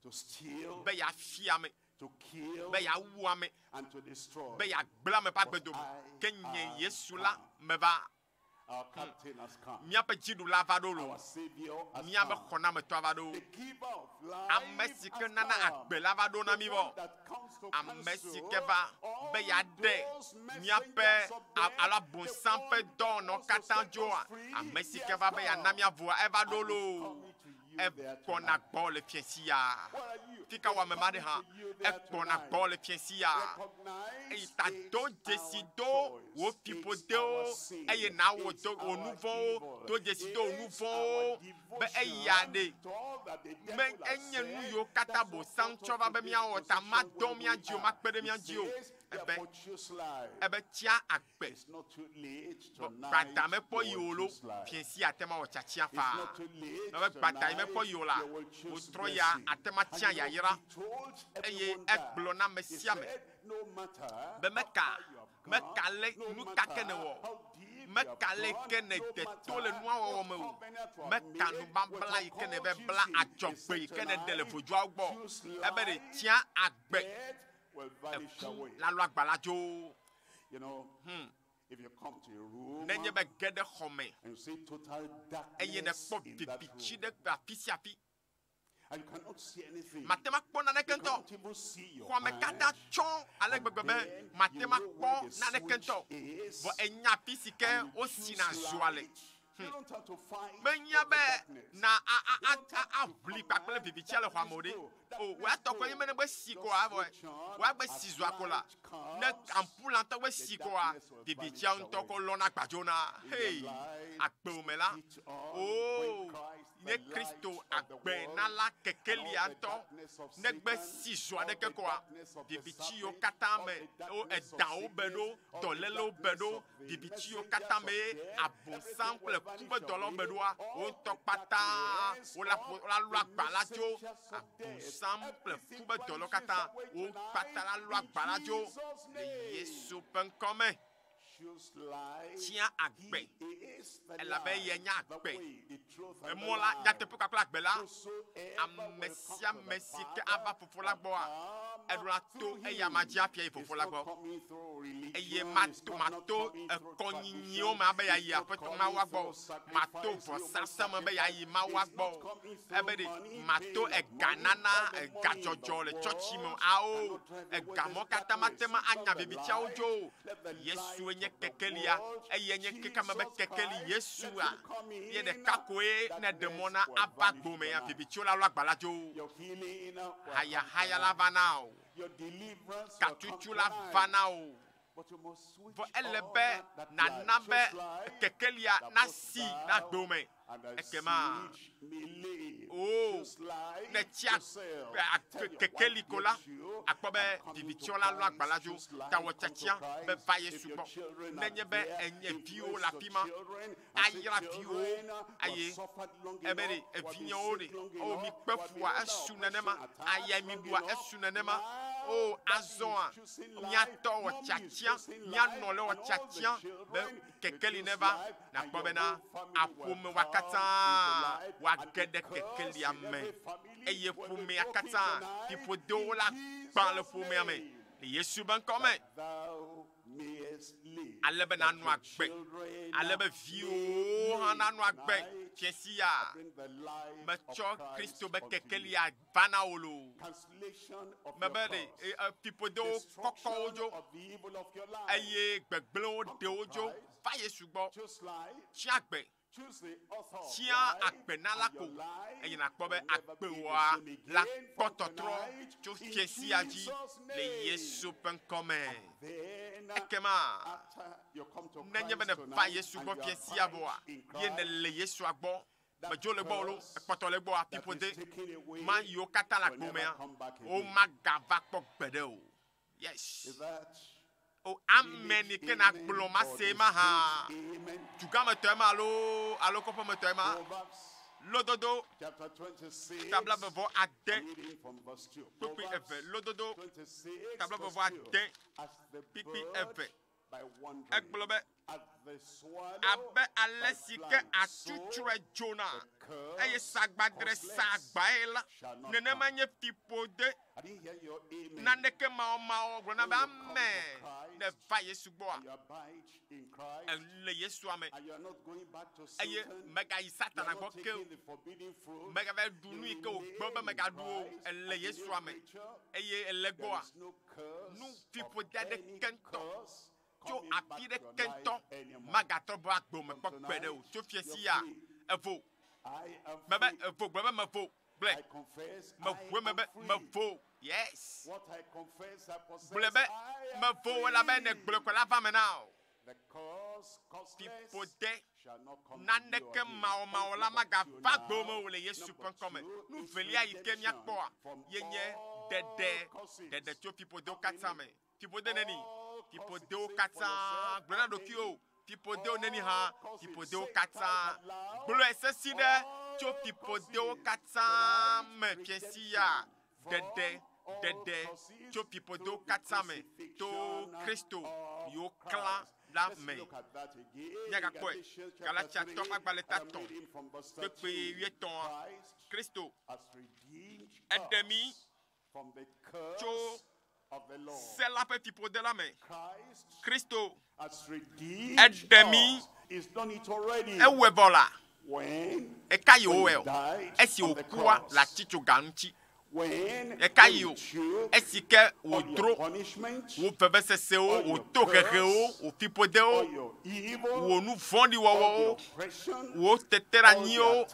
to steal, be yeafia ame to kill, be yeawu ame and to destroy. be yeagblẽ ame ƒe But agbedome I ke nye have Yesu la come. meva. Our captain has come. Míaƒe dziɖula va ɖo lo Our savior has míaƒe come. xɔnametɔ va ɖo The giver of ame life si ke has nana come. agbe la va ɖo na The mí one vɔ that comes to ame si cancel ke va all be yeaɖe those míaƒe messengers of death, alo the abosam ƒe one that dɔwɔnawo wants to katã set us dzoa free, ame si he ke has va be yeana come. míavoa eva ɖo And lo he's coming to you there ekpɔna tonight. gbɔ le fiɛsi ya Where are you? fi ka He's wɔ ame ma ɖe coming hã to you there ekpɔna tonight. gbɔ le fiɛsi ya Recognize eyi ta it's do our dzesi do wò choice, it's fiƒodewo our sin, eye nawɔ it's do wò our nu vɔ̃wo evil, do dzesi do wò nu it's our vɔ̃wo be eya devotion ɖe to all that the me devil has enye nu said. yiwo katã That's what bosam brought tsɔ us va to be this míawɔ ta position madɔ where mía we dzi o are. makpe ɖe He mía dzi o says, ebe therefore choose life. ebe tsia agbe It's not too late Bɔ tonight. gbada mekpɔ You yi will o lo choose life. fiɛsi ate ma wɔ tiatia It's faa not too late mebe gbada yi tonight. mekpɔ yi o la You will choose wòtrɔ ya blessing. ate ma And tia you know, yayra he told eye everyone that. egblɔ na ame He sia ame said, no matter be how meka far you have gone, meka le no nu ka ke matter ne wɔ how deep you have meka le gone, ke ne no de to le matter nua wɔwɔ what me o covenant you have meka made with nubabla yi ke ne be bla occultism, he adzɔgbe said yi ke ne de le tonight, vodzoawo gbɔ choose ebe ɖe life, tia agbe death will vanish eku away. la lɔ agba la dzo You know, if you come to a room nenye be ge ɖe xɔ me and you see total eye darkness nekpɔ in that vivitsi room, ɖe afi sia afi and you cannot see anything, mate ma kpɔ naneke you ŋutɔ cannot even see your xɔame katã hand, tsɔ ale and gbegbe be then mate you ma know where kpɔ the naneke switch ŋutɔ is, vɔ enya afi si ke and you wosina choose zoa le light. You don't have to fight menya with the be darkness. na You don't have to aʋli kpakple command vivitsia le xɔa me o darkness ɖe go, o darkness wòatɔ koe go. nye be ne gbe si Just koa vɔ switch on wòagbe as si zoa ko la light ne comes, ampula ŋutɔ gbe the si koa darkness will vanish vivitsia ŋutɔ away. ko lɔna gbadzo na In your hei life, agbewo me la switch on o when Christ, ne the light Kristo of the agbe world, nala and all kekelia the ŋutɔ darkness of ne gbe Satan, si zoa all ɖeke the koa darkness of the vivitsi yiwo serpent, katã all me the wo darkness of edawo be sickness, ɖo all the dɔlélewo be darkness ɖo of the vivitsi yiwo messengers katã of me death, abosam everything kple will ku vanish be dɔlawo be away. ɖoa wo All ŋutɔ the kpata darkness wola of ƒo wola lɔ the agba la dzo messengers of death, abosam kple ku everything be dɔlawo vanishes katã away wo kpata tonight la lɔ in agba la dzo Jesus' le name. Yesu ƒe ŋkɔ me Choose life. tia agbe He is the elabe ye light, nye the agbe way, the truth, and the emɔ la life. nyateƒe kpakple agbe la Whosoever ame will sia come to ame the si ke Father ava fofo la will gbɔa come eɖo la to through eya ma him. dzi afia yi It's fofo la not gbɔ coming through eye religion, it's mato not, not mato coming through ekɔnyinyiwo tradition, me abe it's yeayi not aƒetɔ coming Mawua gbɔ through o mato sacrifice, human vɔsasa me be sacrifice, yeayi Mawua it's gbɔ not o coming ebe through ɖe money, mato paying of ega money, nana all the ega money in the dzɔdzɔ le tsɔtsi me o world awo cannot drive away ega this mɔ katã mate darkness. ma Not anya the vivitiawo light. dzo o Let the Yesue light nye of the kekelia world, eye nye kekame be Jesus kekeli Christ, let Yesua him come ye in. ɖeka koe ne ɖe mɔ Darkness na will ava vanish gbome ya tonight. vivitiwo la lɔ agba la dzo Your healing will come hayahaya la tonight. va na o Your deliverance will come katutu la va tonight. na o But you must switch vɔ ele on be that light. nana be Choose life kekelia that both nasi na thou gbome and thy ekema seed may live. o Choose life ne tsia yourself. Tell your kekeli wife, ko la get you, akpɔ be I'm coming to vivitiwo la lɔ agba la Christ. dzo Choose life, ta wɔ come to tiatia be Christ. va If Yesu your gbɔ children are nenye be there, enye viwo influence le your afi ma children and say, ayra viwo children, we have eye suffered long ebe ɖe enough, we have been evinyewo sick ɖe long o enough, mi kpe we have been fua under esu oppression nenema attacks aya mi long ɖua enough. esu nenema Now O azɔa míatɔ wɔ tiatia, míanɔ le wɔ tiatia be kekeli neva. Nakpɔ bena aƒomewa katã woage ɖe kekelia me eye ƒomea katã fiƒodewo la gbã le ƒomea me le Yesu be ŋkɔ me. Ale be nanɔ agbe, ale be viwòwo hã nanɔ agbe. Fiẽ sia metsɔ Kristo be kekelia va na wò loo. Mebe ɖe fiƒodewo kɔkɔ wo dzo eye gbegblẽwo ɖe wo dzo va Yesu gbɔ. Tsi agbe, tia agbenala ko eye nàkpɔ be agbewòa la kpɔ tɔtrɔ tso fiẽ sia dzi le Yesu ƒe ŋkɔ me. Ekema nenye be nèva Yesu gbɔ fiẽ sia vɔa, ye nèle Yesua gbɔ, medzo le gbɔwò loo, ekpɔtɔ le egbɔa, fiƒode ma yiwo katã le agbo mea, womagava kpɔ gbeɖe o. Yes. O, amen yi ke nàgblɔ masee mahã. Dugãmetɔe ma alo alo kɔƒemetɔe ma. Lododo ta blaeve-vɔ-ade kpukpui eve. Lododo ta blaeve-vɔ-ade kpukpui eve. Egblɔ be, Abe ale si ke atsutsrɔe dzona eye sagbadre saa agbae la, nenema nye fiƒode. Naneke mawɔmawɔ gblɔna be amen ne èva Yesu gbɔa, èle Yesua me eye mègayi Satana gbɔ ke o. Mègava ɖu nu yi ke wògbe be mègaɖu o. Èle Yesua me eye èle egbɔa, nu fiƒode aɖeke ŋutɔ tso afi ɖeke ŋutɔ magatrɔ va agbe me kpɔ gbeɖe o. Tso fiẽ sia, evo. Mebe, evo, gblɔ be mevo. Gblɔe. Meʋu eme be mevo. Yes. Gblɔe be mevo elabe ne gblɔe ko la va me na wò. Fiƒode naneke mawɔmawɔ la magava agbe me o le Yesu ƒe ŋkɔ me. Nu velia yi ke míakpɔa ye nye ɖeɖe, ɖeɖe tso fiƒodewo katã me. Fiƒode neni? Fiƒodewo katã. Gblɔe na ɖokuiwò. Fiƒodewo neni hã? Fiƒodewo katã. Gblɔe sesĩ ɖe tso fiƒodewo katã me fiẽ sia. Ɖeɖe, ɖeɖe tso fiƒodewo katã me to Kristo yi woklã la me. Míagakpɔe. Galatiatɔ ƒe agbalẽ ta tɔ̃, kpekpe wuietɔ̃a. Kristo, eɖe mí tso se la ƒe fiƒode la me. Kristo, eɖe mí, ewɔe vɔ la, ɣekaɣi wòwɔe o? Esi wòkua le atitsoga ŋuti. Ɣekaɣi o? Esi ke wòdro wò vevesesewo, wò tohehewo, wò fiƒodewo, wò nu vɔ̃ɖi wɔwɔwo, wò teteɖeanyiwo,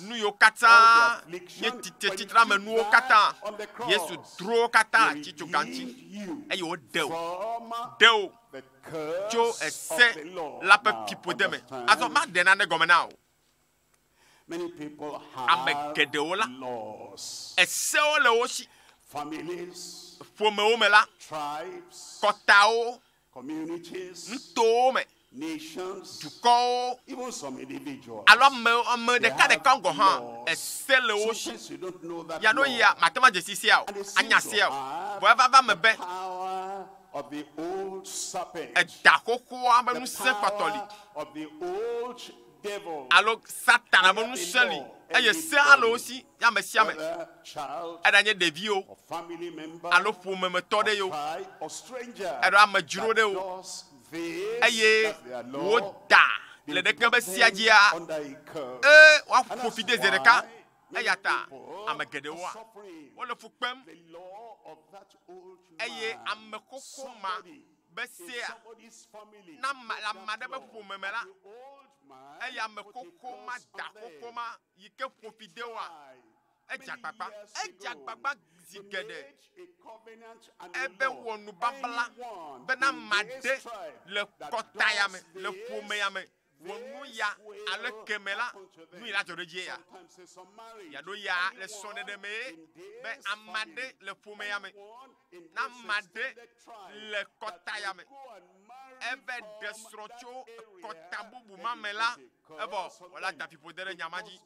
nu yiwo katã nye tsitretsitramenuwo katã, Yesu dro wo katã le atitsoga ŋuti eye wòɖe wò, ɖe wò tso ese la ƒe fiƒode me. Azɔ maɖe nane gɔme na wò. Ame geɖewo la, esewo le wo si. Ƒomewo me la, kɔtawo, nutowo me, dukɔwo, alo ame ame ɖekaɖekawo gɔ̃ hã, ese le wo si. Ya ɖo yia, mate ŋu adze si sia o, anya sia o. Vɔ eva va eme be eda xoxoa ƒe ŋusẽ kpɔtɔ li, alo Satana ƒe ŋusẽ li, eye se hã le wo si, ye ame sia ame, eɖanye ɖeviwo alo ƒomemetɔ ɖe yewo, alo amedzro ɖe wo, eye woda le ɖeke be sia dzia, ee, woaƒo fi de zi ɖeka. Eya ta ame geɖewoa, wole fu kpem, eye ame xoxo ma be sea, na le ame aɖe ƒe ƒome me la, eye ame xoxo ma da xoxo ma yi ke ƒo fi de woa, edze agbagba, edze agbagba zi geɖe ebe wɔ nubabla bena ame aɖe le kɔta ya me, le ƒome ya me. Wɔ nu ya alo keme la, nu yi la dzɔ ɖe edzi ya. Yaɖo ya le srɔ̃ɖeɖe mee be ame aɖe le ƒome ya me, ne ame aɖe le kɔta ya me, eve ɖe srɔ̃ tso kɔta bubu ma me la, evɔ wòla da fiƒode ɖe nya ma dzi.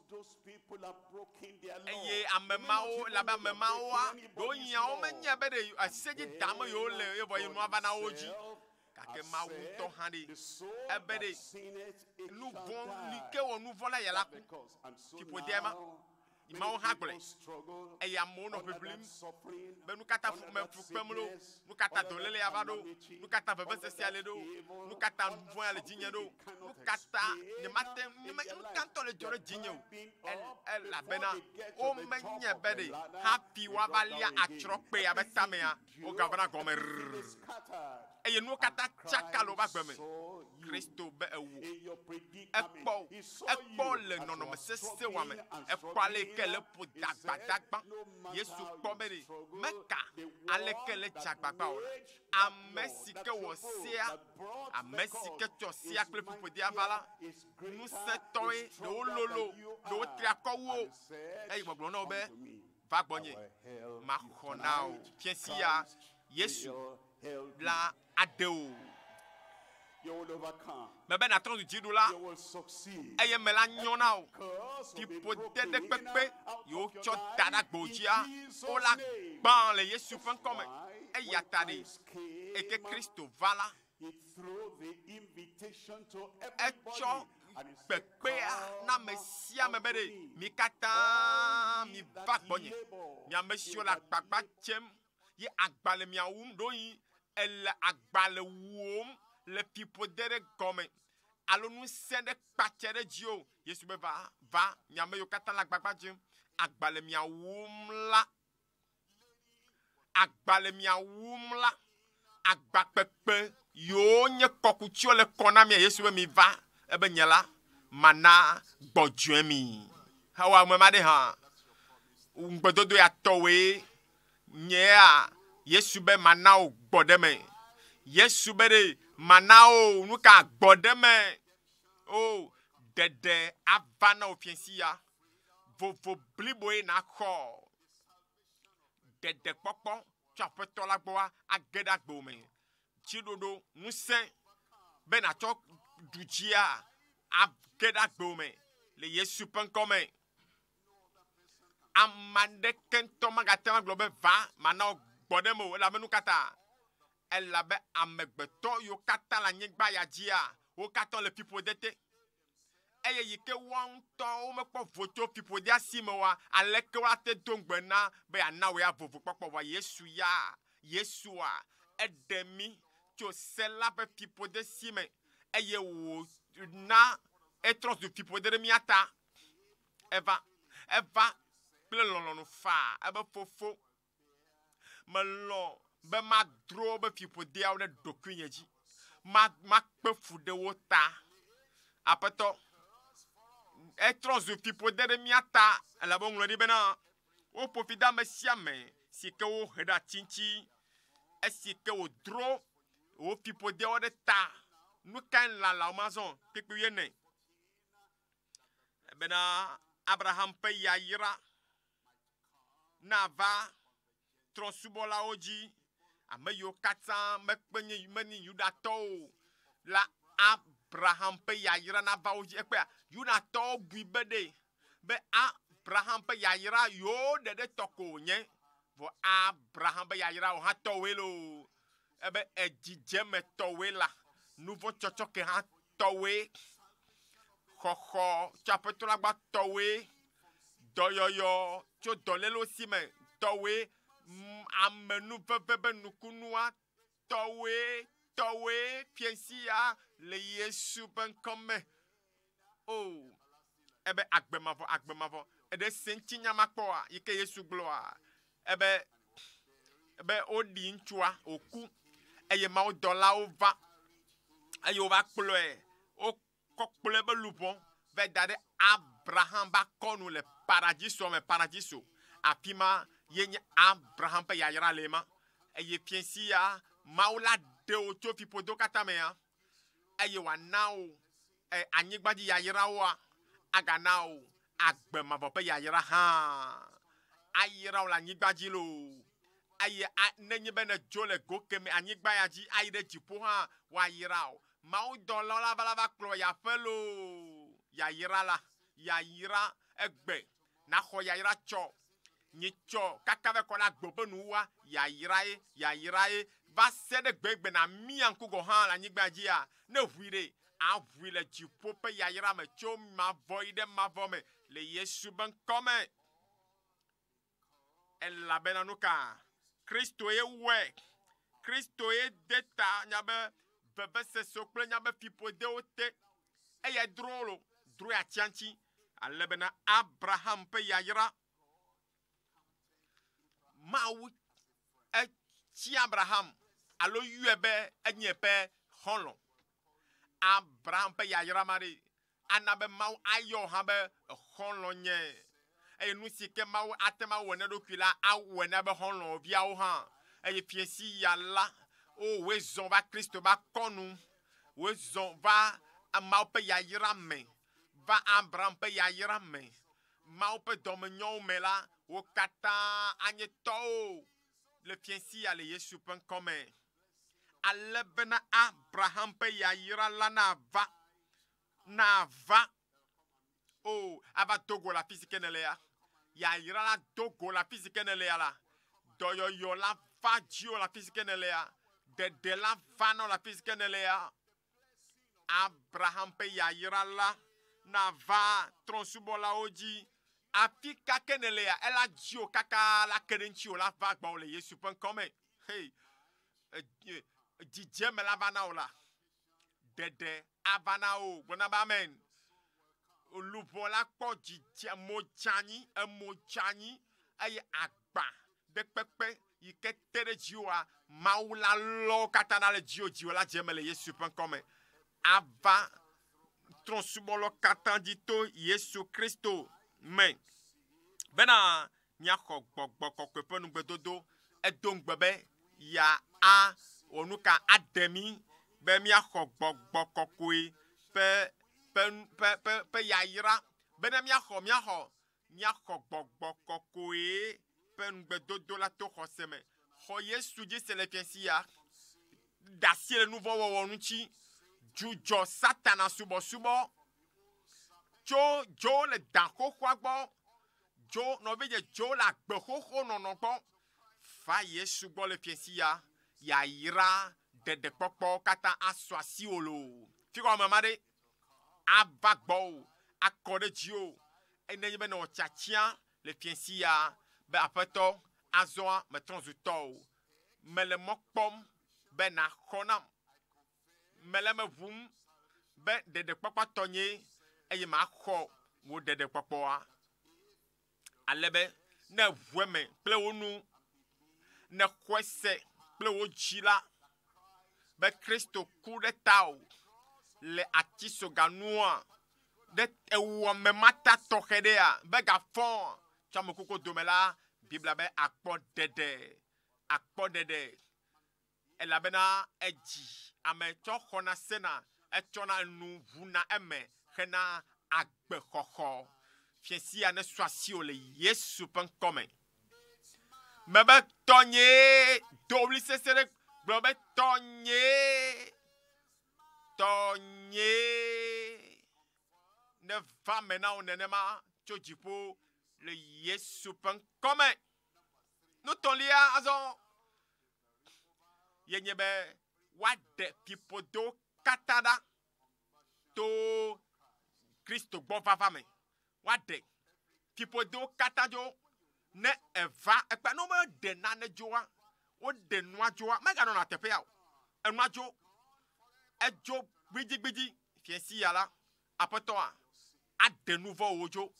Eye ame mawo, elabe ame mawoa, ɖewo nyawo menye be ɖe ese dzi dam yewo le evɔ ye nua va na wo dzi. Gake Mawu ŋutɔ hã ɖe, ebe ɖe nu vɔ̃ li ke wɔ nu vɔ̃ la ya la ku. Fiƒodea ma. Mawu hã gblɔe. Eye amewo nɔ ʋiʋlim be nu ka ta fu me fu kpem ɖo, nu ka ta dɔléle ya va ɖo, nu ka ta vevesesea le ɖo, nu ka ta nu vɔ̃ ya le dzinye ɖo, nu ka ta nyemate ŋu, nu ka ŋutɔ le dzɔ ɖe dzinye o. El, elabena womenye be ɖe hafi woava lia atsrɔ̃kpea be tamea, wogavana gɔme rrr. Eye nuwo katã tsaka le woƒe agbe me. Kristo be ewo. Ekpɔ wo. Ekpɔ wo le nɔnɔme sesẽ wa me. Ekpɔ ale yi ke le ƒo dagbadagba. Yesu kpɔ be ɖe meka aleke le dze agbagba o la. Ame si ke wɔ sea, ame si ke tsɔ sea kple ƒuƒodea va la, ŋusẽtɔe, ɖewo lolo, ɖewo tri akɔ wu wo. Eye gbɔgblɔ na wo be, Va gbɔnye, maxɔ na wò. Fiẽ sia, Yesu la aɖe wò. Mebe nàtrɔ zu dziɖula, eye eme la nyɔ na wò. Fiƒode ɖe kpekpe yi wotsɔ da ɖe agbo dzia, wola gbã le Yesu ƒe ŋkɔ me. Eya ta ɖe, eke Kristo va la, Etsɔ kpekpea na ame sia ame be ɖe mi katã miva gbɔnye, mi ame siwo le agbagba dzem ye agba le mia wum, ɖewohĩ ele agba le wuwòm le fiƒode ɖe gɔme alo ŋusẽ ɖe kpatse ɖe dziwò. Yesu be va, va, mi ame yiwo katã le agbagba dzem, agba le mia wum la, agba le mia wum la, agba kpekpe yiwo nye kɔkutsiwo le kɔ na mia. Yesu be miva, ebe nye la mana gbɔdzɔe mi. Hewɔ ame ma ɖe hã ŋugbedodo ya tɔwoe nyea. Yesu be mana wò gbɔɖeme. Yesu be ɖe mana wò nu ka gbɔɖeme. O ɖeɖe ava na wò fiẽsi ya. Vovo bliboe nàxɔ. Ɖeɖekpɔkpɔ tso Aƒetɔ la gbɔa age ɖe agbewò me. Tsiɖoɖo, ŋusẽ be nàtsɔ ɖu dzia age ɖe agbewò me le Yesu ƒe ŋkɔ me. Ame aɖeke ŋutɔ magate ŋu agblɔ be va mana wò gbɔɖeme o elabe nu ka ta? Elabe amegbetɔ yiwo katã le anyigba ya dzia, wo katã le fiƒode te. Eye yi ke woa ŋutɔwo mekpɔ vo tso fiƒodea si me oa, aleke woate do ŋugbe na be yeana wò ya vovokpɔkpɔ? Vɔa Yesu ya, Yesua, eɖe mí tso se la ƒe fiƒode si me, eye wòna etrɔ zu fiƒode ɖe mía ta. Eva, eva kple lɔlɔ̃nu faa, ebe, Fofo, Melɔ̃ be madro woƒe fiƒodeawo ɖe ɖokuinye dzi. Ma, makpe fu ɖe wo ta. Aƒetɔ, etrɔ zu fiƒode ɖe mía ta, elabe woŋlɔe ɖi bena, Woƒo fi de ame sia ame si ke wohe ɖe ati ŋuti, esi ke wòdro wò fiƒodeawo ɖe ta. Nu kae lala wo mazɔ? Kpukpui wuiene. Bena Abraham ƒe yayra nava trɔ̃subɔlawo dzi, ame yiwo katã mekpe nye menye Yudatɔwo o la, Abraham ƒe yayra nava wo dzi. Ekpɔea, Yudatɔwo bui be ɖe be Abraham ƒe yayra yewo ɖeɖe tɔ ko wònye, vɔ Abraham ƒe yayra wò hã tɔwòe loo. Ebe edzidze tɔwòe la, nuvɔ̃tsɔtsɔke hã tɔwòe, xɔxɔ tso Aƒetɔ la gbɔ tɔwòe. Dɔyɔyɔ tso dɔlélewo si me tɔwoe, amenuveve be nukunua tɔwoe, tɔwoe fiẽsi ya le Yesu ƒe ŋkɔ me. O, ebe agbe mavɔ, agbe mavɔ. Eɖe se ŋutinya ma kpɔa, yi ke Yesu gblɔa, ebe, ebe woɖi ŋutsua wòku eye mawudɔlawo va eye wova kplɔe. Wo kɔ kplɔ eƒe luʋɔ va da ɖe Abraham ƒe akɔnu le paradisoa me, paradiso. Afi ma ye nye Abraham ƒe yayra le ema. Eye fiẽ sia, Mawu la ɖe wò tso fiƒodo katã mea, eye wòana wò E, anyigba dzi yayrawoa, agana wò agbe mavɔ ƒe yayra hã. Ayra wò le anyigba dzi loo. Eye a, nenye be nèdzo le go keme anyigba ya dzi ayi ɖe dziƒo hã, woayra wò. Mawudɔlawo la va la va kplɔ yi aƒe loo. Yayra la, yayra egbe. Naxɔ yayra tsɔ. Nyitsɔ kaka va kɔ ɖe agbe ƒe nuwua, yayra ye, yayra ye. Va se ɖe gbegbe na mía ŋku gɔ̃ hã le anyigba dzia, ne ʋui ɖe, aʋui le dziƒo ƒe yayra me tso mavɔ yi ɖe mavɔ me le Yesu be ŋkɔ me. Elabena nu ka? Kristo ye wɔe. Kristo ye de ta nyabe vevesesewo kple nyabe fiƒodewo te. Eyae dro lo, droe atia ŋuti. Ale bena Abraham ƒe yayra Mawu etsi Abraham alo yɔe be enye ƒe xɔlɔ̃. Abraham ƒe yayra ma ɖe ana be Mawu ayɔ hã be xɔlɔ̃ nye. Eye nu si ke Mawu ate ŋu awɔ na eɖokui la, awɔe na eƒe xɔlɔ̃viawo hã. Eye fiẽsi ya la, o woe zɔ va Kristo ƒe akɔnu, woe zɔ va Mawu ƒe yayra me, va Abraham ƒe yayra me, Mawu ƒe dɔmenyɔwo me la, wo katã anye tɔwo le fiẽsi ya le Yesu ƒe ŋkɔ me. Ale bena Abraham ƒe yayra la nava, nava, o, ava do go le afi si ke nèle ya. Yayra la do go le afi si ke nèle ya la. Dɔyɔyɔ la va dziwò le afi si ke nèle ya. Ɖeɖe la va na wò le afi si ke nèle ya. Abraham ƒe yayra la nava trɔ̃subɔlawo dzi. Afi ka ke nèle ya, ela dziwò kaka la ke ɖe ŋutiwò la va gbɔwò le Yesu ƒe ŋkɔ me. Hei, dzidzeme la va na wò la. Ɖeɖe ava na wò. Gblɔ na be amen. Luʋɔ la kpɔ dzidze, modzanyi, emodzanyi eye agba ɖe kpekpe yi ke te ɖe dziwòa, Mawu la lɔ wo katã ɖa le dziwò, dziwò la dze eme le Yesu ƒe ŋkɔ me. Ava trɔ̃subɔlawo katã dzi to Yesu Kristo me bena míaxɔ gbɔgbɔ kɔkɔe ƒe nugbedodo. Edo ŋugbe be yeawɔ nu ka aɖe mí be míaxɔ gbɔgbɔ kɔkɔe ƒe ƒe ƒe ƒe ƒe yayra bena míaxɔ míaxɔ míaxɔ gbɔgbɔ kɔkɔe ƒe nugbedodo la to xɔse me. Xɔ Yesu dzi se le fiẽsi ya. Da asi le nu vɔ̃ wɔwɔ ŋuti. Dzudzɔ Satana subɔsubɔ. Tso dzo le da xoxoa gbɔ. Dzo nɔvinye dzo le agbe xoxo nɔnɔ gbɔ. Va Yesu gbɔ le fiẽsi ya. Yayra ɖeɖekpɔkpɔ katã asu asiwò loo. Fi gɔme ma ɖe ava gbɔwò akɔ ɖe dziwò. Nenye be nèwɔ tiatia le fiẽsi ya be aƒetɔ azɔa metrɔ zu tɔwò. Mele mɔ kpɔm be nàxɔ nam. Mele eme ʋum be ɖeɖekpɔkpɔ tɔnyee eye maxɔ wò ɖeɖekpɔkpɔa. Ale be ne èʋu eme kple wò nu, nèxɔe se kple wò dzi la, be Kristo ku ɖe tawò le atisoganua, ɖe ewɔ ame ma ta tɔxɛ ɖea, be gafɔ tso ame kuku dome la, Biblia be akpɔ ɖeɖe, akpɔ ɖeɖe. Elabena edzi ame tsɔ xɔna sena, etsɔna enu ʋuna eme hena agbexɔxɔ. Fiẽsia nesu asiwò le Yesu ƒe ŋkɔ me. Mebe tɔnyee, do ɣli sesẽ ɖe gblɔ be tɔnyee, tɔnyee. Neva me na wò nenema tso dziƒo le Yesu ƒe ŋkɔ me. Nu tɔ̃lia azɔ ye nye be woaɖe fiƒodewo katã ɖa to Kristo gbɔ vava me. Woaɖe fiƒodewo katã dzo ne eva ekpe ne womeɖe nane dzoa, woɖe nua dzoa, meganɔna teƒea o. Enua dzo, edzo gbidigbidi. Fiẽsi ya la, aƒetɔa aɖe nu vɔ̃wo dzo.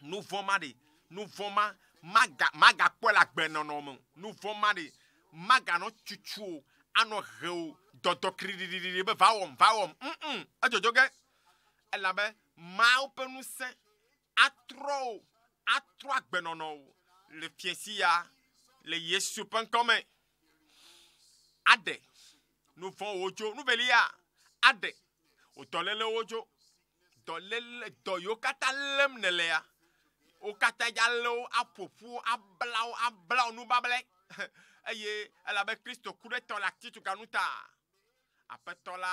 Nu vɔ̃ ma ɖe, nu vɔ̃ ma maga magakpɔe le agbenɔnɔ me o. Nu vɔ̃ ma ɖe maganɔ tutu o, anɔ he o, dɔdɔ kriɖiɖiɖi be va wɔm, va wɔm. Mm, edzɔdzɔ ge. Elabe Mawu ƒe ŋusẽ atrɔ wò, atrɔ agbenɔnɔ wò le fiẽsi ya le Yesu ƒe ŋkɔ me. Aɖe nu vɔ̃wo dzo. Nu velia, aɖe. Wò dɔlélewo dzo. Dɔléle, dɔ yiwo katã lém nèlea, wo katã dza lé wo, aƒo ƒu wo, abla wo, abla wo nubablɛ. Eye elabe Kristo ku ɖe tɔ le atitsoga nu ta. Aƒetɔ la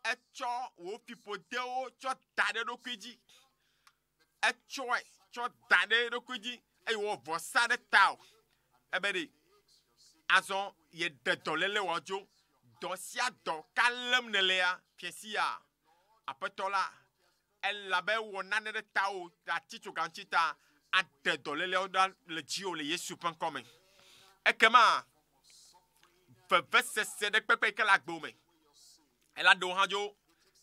etsɔ wò fiƒodewo tsɔ da ɖe eɖokui dzi. Etsɔe tsɔ da ɖe eɖokui dzi eye wòwɔ vɔsa ɖe tawò. Ebe ɖe azɔ yeɖe dɔléle wɔ dzo. Dɔ sia dɔ ka lém nèlea fiẽ sia? Aƒetɔ la, elabe ewɔ nane ɖe tawò le atitsoga ŋuti ta aɖe dɔléleawo ɖa le dziwò le Yesu ƒe ŋkɔ me. Ekema vevesese ɖe kpekpe yi ke le agbewò me, ela ɖe wò hã dzo.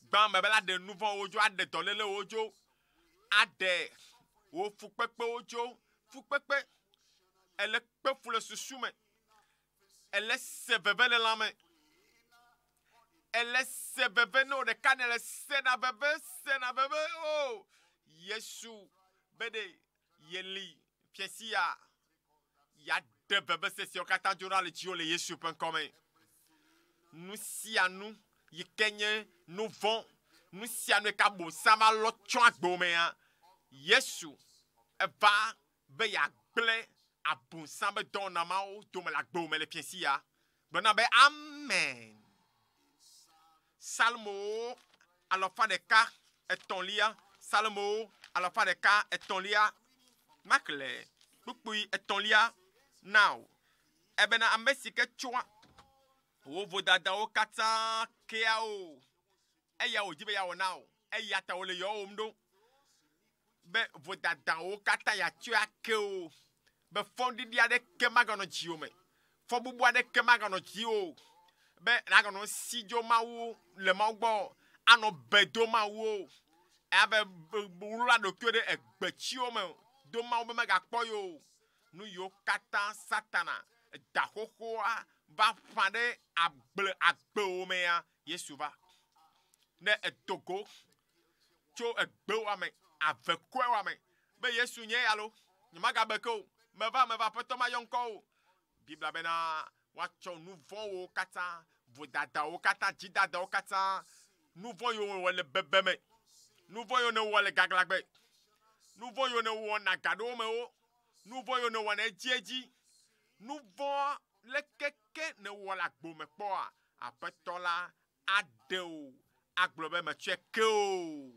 Gbã me be la ɖe nu vɔ̃wo dzo, aɖe dɔlélewo dzo, aɖe wò fukpekpewo dzo. Fukpekpe, ele kpe fu le susu me, ele se veve le lãme, ele se veve ne wò ɖeka nèle sena veve, sena veve. O Yesu be ɖe yeli fiasia yeaɖe vevesesewo katã dzo ɖa le dziwò le Yesu ƒe ŋkɔ me. Nu sia nu yi ke nye nu vɔ̃, nu sia nu yi ke Abosam va lɔ tsɔ agbewò mea, Yesu eva be yeagblẽ Abosam ƒe dɔwɔna mawo dome le agbewò me le fiẽ sia. Gblɔ na be, Amen. Psalmowo alɔfa ɖeka etɔ̃lia, Psalmowo alafa ɖeka etɔ̃lia, maxlẽ kpukpui etɔ̃lia na wò. Ebena ame si ke tsɔa wò vodadawo katã kea wò, eya wòdi be yeawɔ na wò, eya ta wòle yɔwòm ɖo be vodadawo katã yeatsɔe ake wò, be fɔɖiɖi aɖeke maganɔ dziwò me, fɔbubu aɖeke maganɔ dziwò o, be nàganɔ si dzo Mawu le Mawu gbɔ, anɔ be do Mawu o, abe wla ɖokuiwò ɖe egbetsiwo me do Mawu be megakpɔ ye o. Nu yiwo katã Satana da xoxoa va ƒã ɖe agble agbewò mea, Yesu va. Ne edo go tso egbewoa me, avekɔewoa me, be Yesu nye ya lo, nyemagabe ke o, meva, meva, Aƒetɔ mayɔ ŋkɔ o. Biblia bena woatsɔ nu vɔ̃wo katã, vodadawo katã, dzidadawo katã, nu vɔ̃ yiwo wòwɔ le bebeme, nu vɔ̃ yiwo nèwɔ le gaglãgbe, nu vɔ̃ yiwo nèwɔna gaɖewomewo, nu vɔ̃ yiwo nèwɔna edziedzi, nu vɔ̃ leke ke nèwɔ le agbo me kpɔa, Aƒetɔ la aɖe wò agblɔ be metsɔe ke o.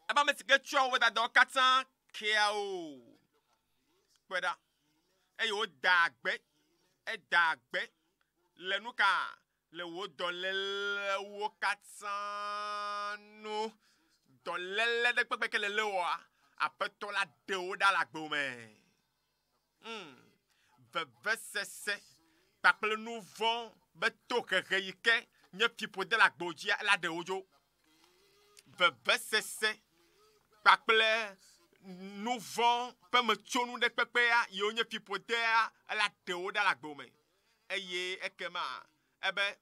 Ebe ame si ke tsɔa woƒe dadawo katã kea o. Kpɔe ɖa. Eye woda agbe, eda agbe le nu ka? Le wò dɔlélewo katã nu. Dɔléle ɖe kpekpe ke le léwòa, Aƒetɔ la ɖe wo ɖa le agbewò me. Mm. Vevesese kpakple nu vɔ̃ be tohehe yi ke nye fiƒode le agbewo dzia, ela ɖe wo dzo. Vevesese kpakple nu vɔ̃ ƒe metsonu ɖe kpekpea yiwo nye fiƒodea, ela ɖe wo ɖa le agbewo me. Eye ekema ebe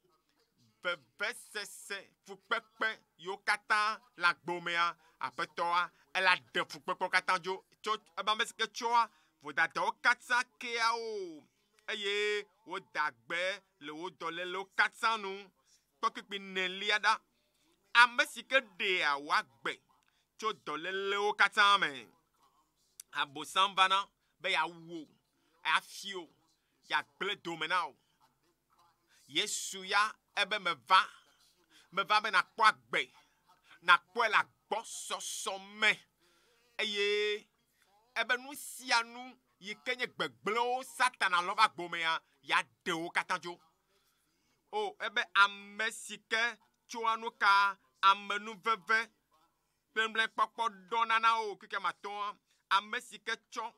vevesese, fukpekpe yiwo katã le agbewo mea, Aƒetɔa, ela ɖe fukpekpewo katã dzo tso ebe ame si ke tsɔa vodadawo katã kea wo eye woda gbe le wo dɔlélewo katã nu. Kpɔ kpukpui nelia ɖa. Ame si ke ɖea wò agbe tso dɔlélewo katã me. Abosam vana be yeawu wò, yeafi wò, yeagblẽ dome na wò. Yesu ya ebe meva, meva be nakpɔ agbe, nakpɔe le agbɔsɔsɔ me. Eye ebe nu sia nu yi ke nye gbegblẽwo Satana lɔ va agbomea, yeaɖe wo katã dzo. O, ebe ame si ke tsoa nu ka amenuveve kple nublanuikpɔkpɔ ɖɔna na wò keke matɔa, ame si ke tsɔ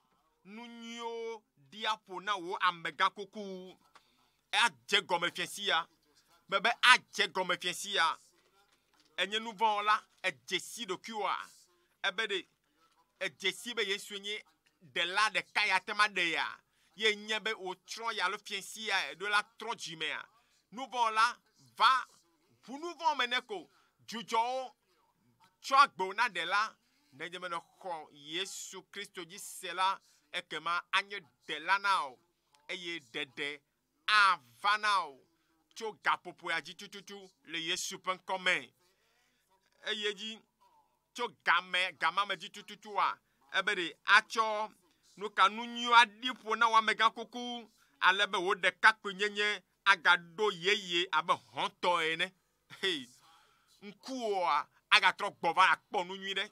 nu nyuiwo ɖia ƒo na wò amegãkuku. Adze gɔme fiẽ sia. Mebe adze gɔme fiẽ sia. Enye nu vɔ̃ wɔla, èdze si ɖokuiwòa? Ebe ɖe èdze si be Yesue nye Ɖela ɖeka ya ate ŋu aɖe yea? Ye nye be wòtrɔ ye alo fiẽ sia eɖo la trɔ dzimea? Nu vɔ̃ wɔla, va ʋu nu vɔ̃ me ne ko dzudzɔwo tsɔ agbewo na ɖela. Nenye be nèxɔ Yesu Kristo dzi se la, ekema anye ɖela na wò eye ɖeɖe ava na wò. Tso gaƒoƒoa dzi tututu le Yesu ƒe ŋkɔme. Eye dzi tso game gama me dzi tututua ebe ɖe atsɔ nuka nu nyuiwo aɖi ƒo na wò amegã kuku ale be wò ɖekakpuinyenye agaɖo yeye abe hɔ̃tɔ ene. Hey, ŋkuwòa agatrɔ gbɔ va akpɔ nu nyui ɖe.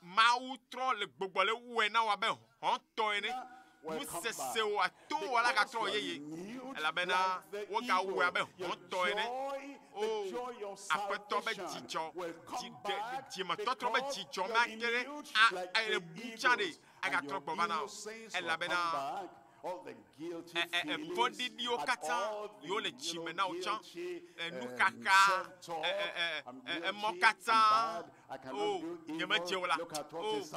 Mawu trɔ le gbogbɔ le wɔe na wò abe hɔ̃tɔ ene. Nusesewo atowo la gatrɔ yeye elabena wogawɔe abe hɔ̃tɔ ene. O aƒetɔ be dzidzɔ dzimetɔtrɔ be dzidzɔ ma ke ɖe a ebu tsã ɖe agatrɔ gbɔ va na wò elabena vɔ̃ɖiɖiwo katã yiwo le dzime na wò tsã nuxaxa emɔ katã o nyemedze o la o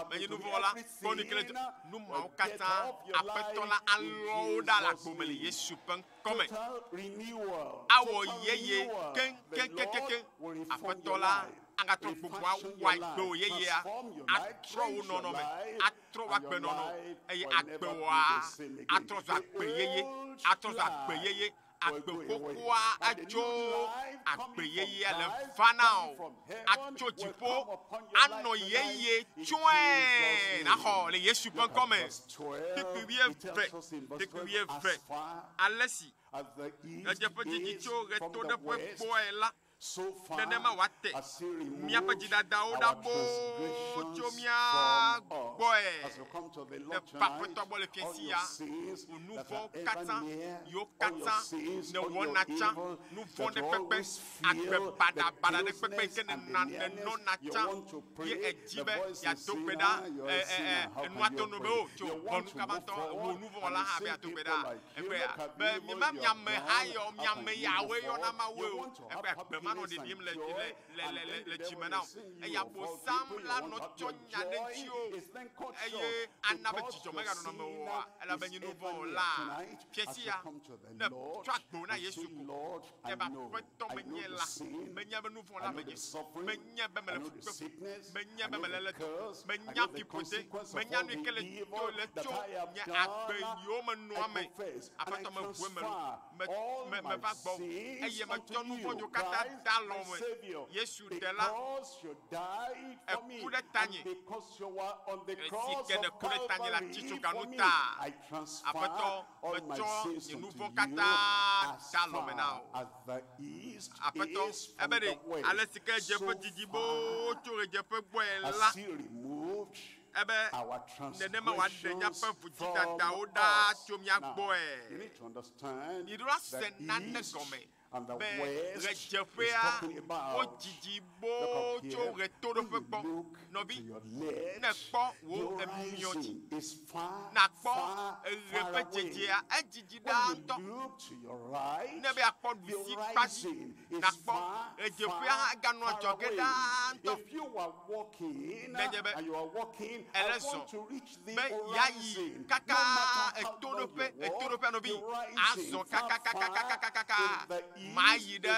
menye nu vɔ̃ la kpɔ nu yi ke le nu mawo katã aƒetɔ la alɔ wo ɖa le agbome le Yesu ƒe ŋkɔme awɔ yeye keŋkeŋkeŋkeŋ aƒetɔ la agatrɔ gbogbo awɔ agbe yeyea atrɔ wo nɔnɔme atrɔ wo agbenɔnɔ eye agbewɔa atrɔ zu agbe yeye atrɔ zu agbe yeye agbe xoxoa atso agbe yeyea le va na o atso dziƒo anɔ yeye tsɔe naxɔ le Yesu ƒe ŋkɔme. Kpukpui wuieve kpukpui wuieve ale si ɣedzeƒe dzidzi tso ɣetoɖoƒe gbɔe la nenema wòate míaƒe dzidadawo ɖa boo tso mía gbɔe. Ne va aƒetɔ gbɔ le fiẽ sia, wò nu vɔ̃wo katã yiwo katã nèwɔna tsã, nu vɔ̃ ɖe kpekpe, agbe baɖabaɖa ɖe kpekpe yi ke nèna nènɔna tsã ye èdi be yeado gbe ɖa enua to no be o tso ʋɔnu kaba ŋutɔ wò nu vɔ̃ la hã be yeado gbe ɖa egbea be miema miame ha yɔ miame yawoe yɔna mawoe o egbea gbe ma nɔ ɖiɖim le le le le le dzime na wò eya bosam la nɔ tsɔ nya ɖe ŋuti o eye ana be dzidzɔ meganɔ nɔme oa elabe nye nu vɔ̃ o la fia sia ne tsɔ agbo na Yesu ko ebe aƒetɔ menye la menya be nu vɔ̃ la menye menya be mele fu kpem menya be mele le dɔ menya fiƒode menya nu yi ke le to le tso nye agbe yiwo menɔa me aƒetɔ meʋu eme lo me meva gbɔ eye metsɔ nu vɔ̃ yiwo katã da alɔ me Yesu ɖela eku ɖe tanye esi ke nèku ɖe tanye le atitsoganu ta aƒetɔ metsɔ nye nu vɔ̃ katã da alɔ me na wò aƒetɔ ebe ɖe ale si ke dzeƒe didi boo tso ɣedzeƒe gbɔe la ebe nenema wòaɖe míaƒe vodzidadawo ɖa tso mía gbɔe. Miɖo la se nane gɔme be ɣedzeƒea wodzidzi boo tso ɣetoɖoƒe gbɔ. Nɔvi, ne kpɔ wò emiɔ dzi, nakpɔ eɣe ƒe dzedzea, edzidzi ɖaa ŋutɔ. Ne be akpɔ ɖusi kpa dzi, nakpɔ ɣedzeƒea hã eganɔ adzɔge ɖaa ŋutɔ. Nenye be ele zɔ be yeayi kaka etoɖoƒe etoɖoƒea nɔvi azɔ kakakakakakaka mayi ɖe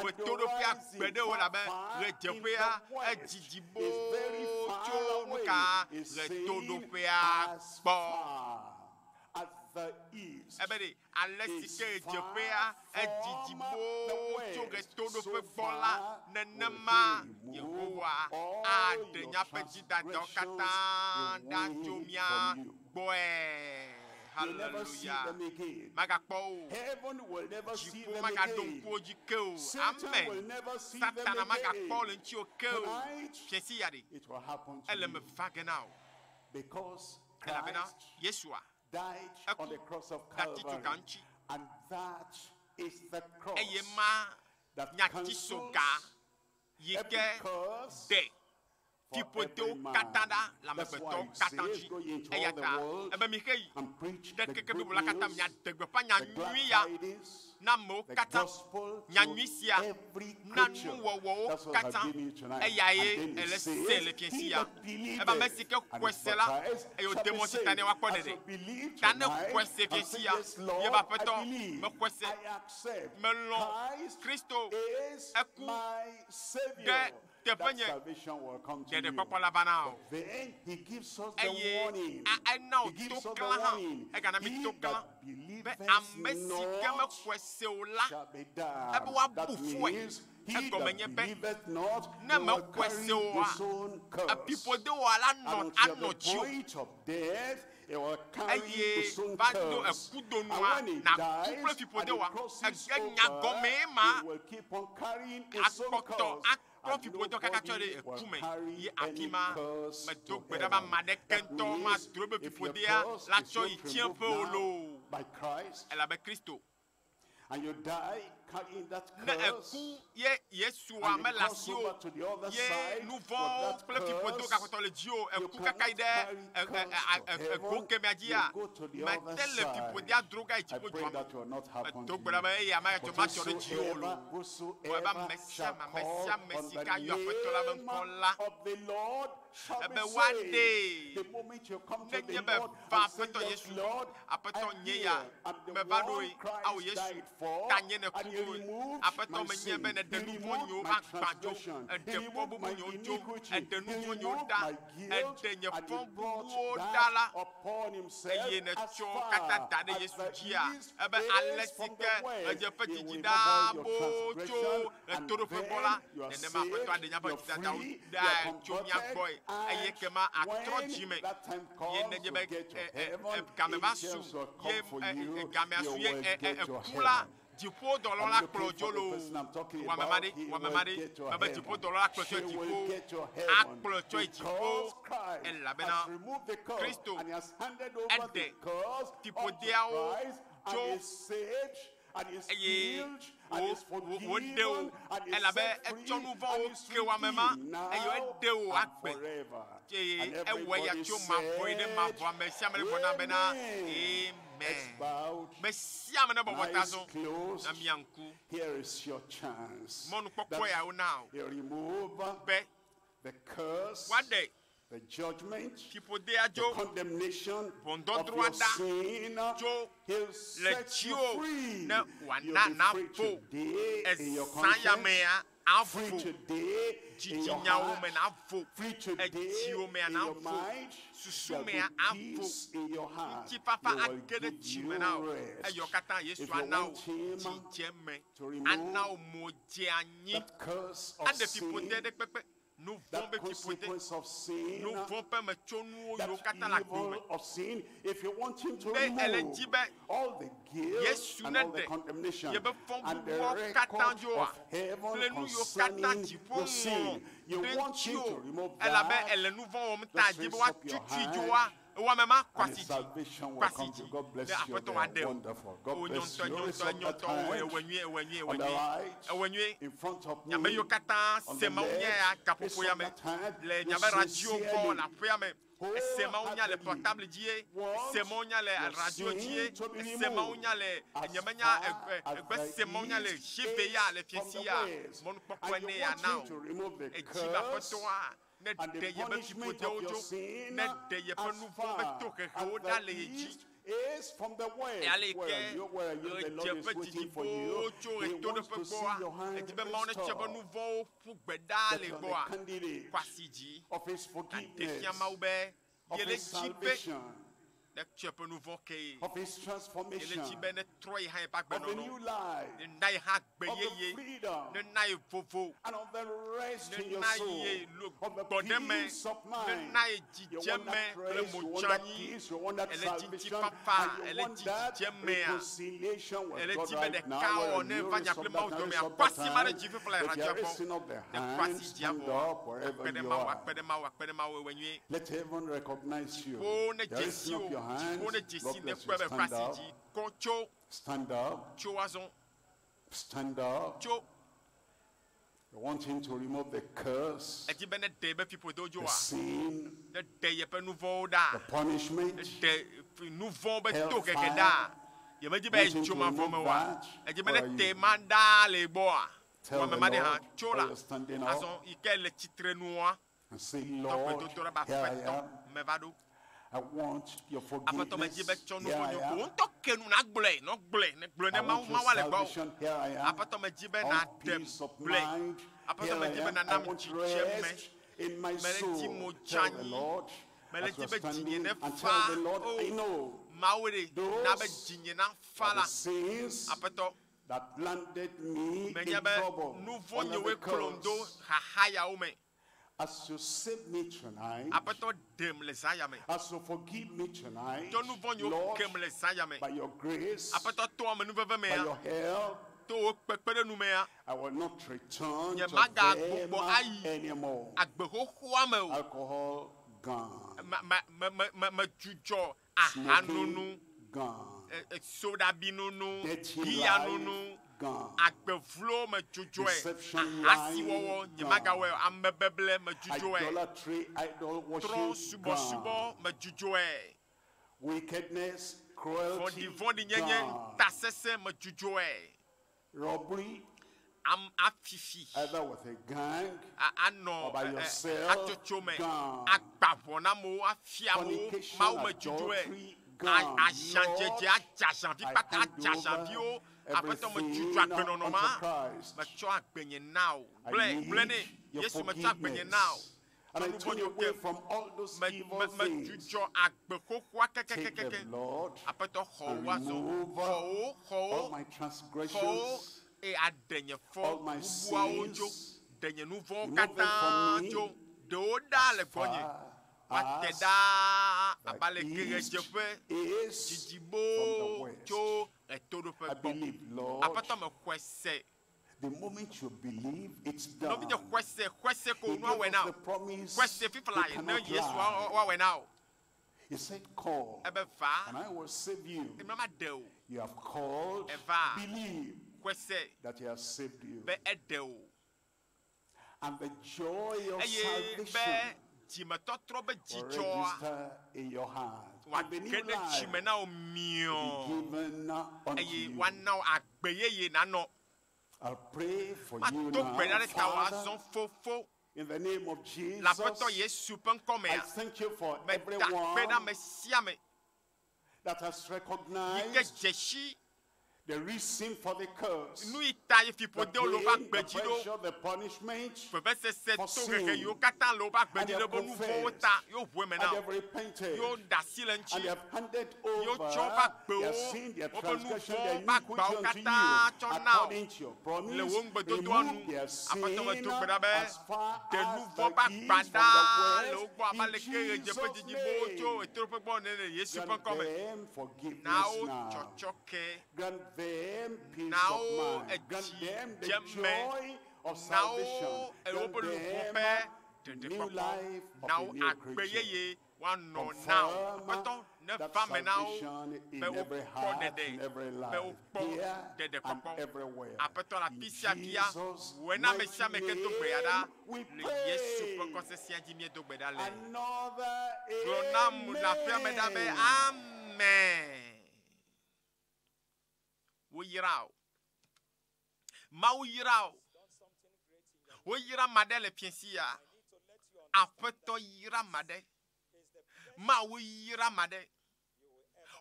ɣetoɖoƒea gbe ɖe o elabe ɣedzeƒea edzidzi boo tso nuka ɣetoɖoƒea gbɔ. Ebe ɖe ale si ke ɣedzeƒea edzidzi boo tso ɣetoɖoƒe gbɔ la nenema Yehowa aɖe míaƒe dzidadawo katã ɖa tso mía gbɔe. Hallelujah. Magakpɔ o. Dziƒo magaɖo ŋku wo dzi ke o. Amen. Satana magakpɔ le ŋuti o ke o. Fiẽ ya ɖe ele me va ge na o. Elabena Yesua eku ɖe atitsoga ŋuti eye ma nyatisoga yi ke ɖe fiƒodewo katã ɖa le amegbetɔwo katã dzi. Eya ta ebe mi xe yi ɖe keke blibo la katã miaɖe gbeƒã nya nyui ya na amewo katã. Nya nyui sia na nuwɔwɔwo katã. Eyae ele se le fiẽ sia. Ebe ame si ke xɔe se la eye wòde mɔ si ta ne woakpɔ ɖeɖe. Ta ne xɔe se fiẽ sia ye be aƒetɔ mexɔe se melɔ̃ Kristo eku ɖe teƒe that nye salvation will come to ɖeɖekpɔkpɔ you. la va na o But then he gives us the eye warning. a- ena He o gives to us the klã hã warning. egana mi He to klã that be believeth ame si ke not mexɔe se o la shall be ebe damned. woabu That fɔe means he egɔme that nye be believeth not, ne he will mexɔe carry se oa his own curse. epiƒode wɔ la And nɔ until anɔ the dziwò point of death, he will carry eye his own va do curse. And ekudonua when he naku dies kple and fiƒode he wa crosses enya over, gɔmee ma he will keep on carrying his own akpɔtɔ curse. akplɔ And fiƒodewo kaka tsɔ ɖe nobody will eku me carry ye any afi ma curse medo to gbe ɖa be heaven. ame aɖeke That ŋutɔ means madro be if your fiƒodea curse la is tsɔ not yi removed tsiẽƒe o now loo by Christ, elabe Kristo and you die carrying that ne curse, eku ye Yesua and you mele cross asi over o to the other ye side nu with vɔ̃wo that kple fiƒodewo curse, gakpɔtɔ le dzi o you eku kaka yi cannot ɖe carry e- e- curse e- to e- ego heaven. kemea You dzia go to the mete other le side. fiƒodea dro ga yi I dziƒo pray dzoa me that will not happen medo to gbe ɖa you. be eya ma yatsɔ But matsɔ ɖe dziwò whosoever, loo vɔ ebe whosoever ame sia shall ame ame call sia ame on si the ke ayɔ Aƒetɔ la be name ŋkɔ la of the Lord shall ebe be woaɖee saved. The moment you come to nenye the be Lord va and say, Aƒetɔ Yes, Yesu Lord, Aƒetɔ I'm nye ya here. I'm the meva ɖo one ye ao Christ Yesu died for, ta nye ne and ku he ɖo ye removed Aƒetɔ my menye be sin. nèɖe He nu vɔ̃ removed nyewo my va gbã dzo transgression. He eɖe removed fɔbubu my nyewo dzo iniquity. eɖe nu He vɔ̃ nyewo removed ɖa my guilt, eɖe nye and he brought fɔbubuwo ɖa that la upon himself eye as nètsɔ wo katã far da ɖe as Yesu the dzia east ebe ale is si from ke the west. ɣedzeƒe He didi will remove ɖaa all your boo tso transgression, and ɣetoɖoƒe gbɔ la then you are nenema Aƒetɔ saved, aɖe míaƒe you're dzidadawo free, ɖa you are tso mía converted, gbɔe eye and kema atrɔ when dzime that time ye comes nenye to be get to e- e- e- heaven, game va su angels will ye come for e- e- you, gamea you su ye will e- e- get to eku la heaven. dziƒo dɔlɔ I'm la looking kplɔ for dzo the loo person I'm talking wɔ ame ma about. ɖe He wɔ ame ma will ɖe get to mebe heaven. dziƒo dɔlɔ la kplɔ She tsɔe will dziƒo get to heaven akplɔ tsɔe dziƒo because Christ elabena has removed the curse Kristo and he has handed over the eɖe curse unto fiƒodeawo Christ tso and is saved and is eye healed and wo is wo woɖe wo forgiven and is elabe set etsɔ free nu and vɔ̃wo is ke wo ame ma redeemed eye now eɖe wo and agbe forever. eye And ewɔ ya everybody tso mavɔ yi ɖe said, mavɔ ame sia ame ɖe gblɔ na bena Amen. Heads amen bowed, me sia ame ne bɔbɔ ta eyes zɔ closed. na mia ŋku Here is your chance. mɔnukpɔkpɔ That yawo na o you remove be the curse, woaɖe the judgment, fiƒodea the dzo condemnation of ʋɔnudɔdrɔ̃a your ɖa sin. tso He'll le set you dziwò free. ne You'll wòana be free navo today in your ezã conscience, yamea free avo today in your dzidzinyawo me heart, navo free today edziwo mea in your navo mind. susu There'll mea be avo peace in your heart. He ŋutifafa will age ɖe give dzime you na wò rest. eyawo katã Yesu If you ana wò want him dzidzeme to remove ana wò mo dze anyi that curse of aɖe fiƒode sin, ɖe kpekpe nu vɔ̃ that be fiƒode consequence of sin, nu vɔ̃ ƒe metsonuwo that yiwo katã le agbo me evil of sin, if you want him to ne ele remove dzi be all the guilt Yesu and ne all the ɖe condemnation yebe and the fɔbubuawo katã record dzoa of heaven kple nu yiwo katã concerning dziƒo your ŋlɔ sin, you ɖe want him ŋuti to o remove elabe that, ele nu vɔ̃ wɔm ta just dzi be raise up your woatutui hand dzoa ewɔ ame ma and kwasi his dzi salvation will kwasi come to dzi you. God ne bless you. aƒetɔ They wòaɖe are o wonderful. God o bless nyɔntɔ you. Raise nyɔntɔ up that nyɔntɔ wɔ hand ewɔ nyuie ewɔ nyuie ewɔ on the nyuie right, ewɔ nyuie in front of nyame me, yiwo katã on se the mawu nya ya left, raise gaƒoƒo up ya me that hand. le You miabe radio gbɔ sincerely, le aƒea me ese mawu nya le wholeheartedly portable dzie want ese mawu nya le your radio dzie sin to be ese mawu removed nya le as nyemenya far as egbe the se mawu nya le east zive ya le is from fiesi the ya west. mɔnukpɔkpɔe And ne you ya want na him o to remove the edzi be curse aƒetɔa ne and ɖe the yeƒe punishment fiƒodewo of your dzo sin ne ɖe yeƒe as nu vɔ̃ be far tohehewo as ɖa the le ye dzi east is from the west. ale yi Where ke are you? Where are you? The Lord ɣedzeƒe is waiting for didi you. tso He wants ɣetoɖoƒe to see gbɔa your hand edzi be Mawu netsɔ eƒe restored. nu vɔ̃wo ƒu gbe ɖaa That le you are gbɔa the candidate kwasi dzi of his nàɖe forgiveness, fia Mawu be of yele his dzi be salvation, netsɔ eƒe nu vɔ̃ ke ye of his yele transformation, dzi be netrɔ yi hã yeƒe of a agbenɔnɔ new life, nena ye hã agbe of the yeye freedom, nena ye vovo and of the rest in your nena soul, ye lo of the gbɔɖeme peace of mind. nena ye You want dzidzeme that kple rest, you want that motsanyi peace, you want that ele dzi salvation, ŋutifafa and you ele want dzi that dzidzemea reconciliation with ele God dzi be right now. ɖeka Where wɔ are ne you? va Raise nya up kple that Mawu hand, dome raise up that akwasi ma ɖe hand. dzi fifia le If you radioa are gbɔ raising up the ne hand, kwasi dzia stand vɔa up wherever akpe ɖe you Mawu are. akpe ɖe Mawu akpe ɖe Mawu ewɔ nyuie Let heaven recognize you. wo ne They are dzesi raising o up your dziƒo ne hands. dzesi God ne bless kpɔe you. be Stand kwasi up. dzi kɔ tso Stand up. tso azɔ Stand up. tso You want him to remove the curse, edzi be ne ɖe yeƒe fiƒodewo the dzoa sin, ne ɖe yeƒe nu vɔ̃wo ɖa the punishment. ne ɖe nu vɔ̃ be tohehe Hellfire. ɖa yemedzi be Want him edzo to mavɔ me remove oa that? edzi be Where ne are te you? ma ɖaa le gbɔa Tell wɔ the ame ma ɖe hã Lord tso while la you're standing up azɔ yi ke le tsitre nua and say, tɔ Lord, gbedodo ɖe be here I aƒetɔ am. meva ɖo I want your Aƒetɔ medzi be forgiveness. tsɔ nu Here vɔ̃ I nyo ko. am. Wo ŋutɔ ke nu nagblɔe, nɔ gblɔe, ne gblɔe I ne Mawu want your Mawu le gbɔwò. salvation. Here I am. Aƒetɔ medzi be I na want ɖem peace of gblɔe. mind. Aƒetɔ Here I medzi be am. I nanam want dzidzeme. rest in my Mele soul. dzi mo Tell the dzanyi. Lord Mele as dzi you're be dzinye standing ne and fa. tell the Lord, I O know Mawu ɖe na be those dzinye na fa that la. the sins Aƒetɔ that landed me in menye be trouble nu vɔ̃ under nyewoe the kplɔm do curse. xaxa yawo me. As you save me tonight, Aƒetɔ ɖem le zã ya me. as you forgive me tonight, Tsɔ nu vɔ̃ nyewo Lord, kem le zã ya me. by your grace, Aƒetɔ to amenuveve by mea, your help, to wo kpekpeɖeŋu mea, I will not return Nye to magagbugbɔ them ayi anymore. agbe xoxoa me o. Alcohol gone. Ma- ma- me- me- me- Medzudzɔ ahanunu, Smoking gone. soɖabinunu, Dirty biyanunu, life gone. agbevlo medzudzɔe, Deception ahasiwɔwɔ lying nye magawɔe o, amebeble medzudzɔe, Idolatry, idol trɔ worship gone. subɔsubɔ medzudzɔe, Wickedness, cruelty vɔ̃ɖivɔ̃ɖinyenye, gone. ŋutasesẽ medzudzɔe, Robbery, am afifi. either with a gang A- anɔ or by yourself, hatsotso me gone. agba ʋɔ na amewo afia amewo Fornication, mawu medzudzɔe adultery, gone. azãdzedze Lord, adze azãvi I kpata hand adze azãviwo over aƒetɔ medzudzɔ everything agbenɔnɔ unto ma Christ. metsɔ agbenye na o I gblɔe gblɔe nɛ need your Yesu metsɔ agbenye na o forgiveness. And I Tsɔ nu turn vɔ̃ nyo away kem from all those Me- evil me- things. medzudzɔ agbe xoxoa Take kekekeke them, Lord, aƒetɔ xɔ and wo azɔ remove xɔ wo xɔ all wo my xɔ wo transgressions. eye aɖe nye fɔ all my bubuawo dzo sins. ɖe nye nu vɔ̃wo Remove them katã from me dzo ɖewo ɖa le gbɔnye Far woate as ɖaa the abe aleke east ɣedzeƒe is didi from the boo west. tso ɣetoɖoƒe I gbɔ believe, Lord, aƒetɔ mexɔe se the moment you believe, it's done. nɔvinye xɔe se xɔe se ko He nua gave wɔe us na the o promise. xɔe se fifi la He ne cannot Yesu lie. woawɔe na o He said, call, ebe va and I will save you. ema ma ɖe o You have called, Eva. believe xɔe se that he has saved you. be eɖe o And the joy of eye be salvation dzimetɔtrɔ be will dzidzɔa register in your heart. And the wòage new ɖe dzime life na wò will be miɔ given unto eye you. woana wò agbe yeye nanɔ I'll pray for you mato gbe ɖa now, ɖe ta wò Father, azɔ fofo in the name of le Jesus. aƒetɔ Yesu ƒe I ŋkɔmea thank you for meda akpe ɖe everyone ame sia ame that has yi ke recognized dze si the reason for the curse, nu yi ta ye the fiƒodewo le woƒe pain, the agbe dzi ɖo pressure, the punishment, vevesese for tohehe sin. yiwo katã le woƒe agbe And dzi they ɖe have woƒe nu vɔ̃wo confessed. ta yewo ʋu eme and na they have wo repented, yewo da asi le and ŋuti they have handed yewo over tsɔ woƒe their agbewo sin, their woƒe nu transgression, vɔ̃wo their ƒe iniquity agbawo unto you, katã tsɔ na wo according to your le promise. wo ŋugbedodoa nu Remove their aƒetɔ sin medo gbe ɖa be as far ɖe nu as vɔ̃ the ƒe agba east from ɖaa le the wo gbɔ abe west, in aleke ɣedzeƒe Jesus' didi boo tso name. ɣetoɖoƒe gbɔ nene le Yesu ƒe Grant ŋkɔme them na forgiveness wo now. tsɔtsɔke Grant them peace Na of wo mind. Grant edzi them the dzeme. joy of na wo salvation. woƒe Grant luʋɔ them ƒe new ɖeɖekpɔkpɔ life na of wo a new agbe creature. yeye woanɔ na wo Confirm aƒetɔ ne that va me na wo salvation in be every wokpɔ heart, ɖeɖe in every be life, wokpɔ here and ɖeɖekpɔkpɔ everywhere. aƒetɔ le In afi sia fia Jesus' wɔe na ame mighty sia ame ke do gbe ya ɖa name we le Yesu ƒe pray. ŋkɔsesẽa dzi míedo gbe ɖa le Another gblɔ nam le aƒea me ɖa be amen. amen woyra o Mawu yra o woyra ame aɖe le fiẽsi ya aƒetɔ yra ame aɖe Mawu yra ame aɖe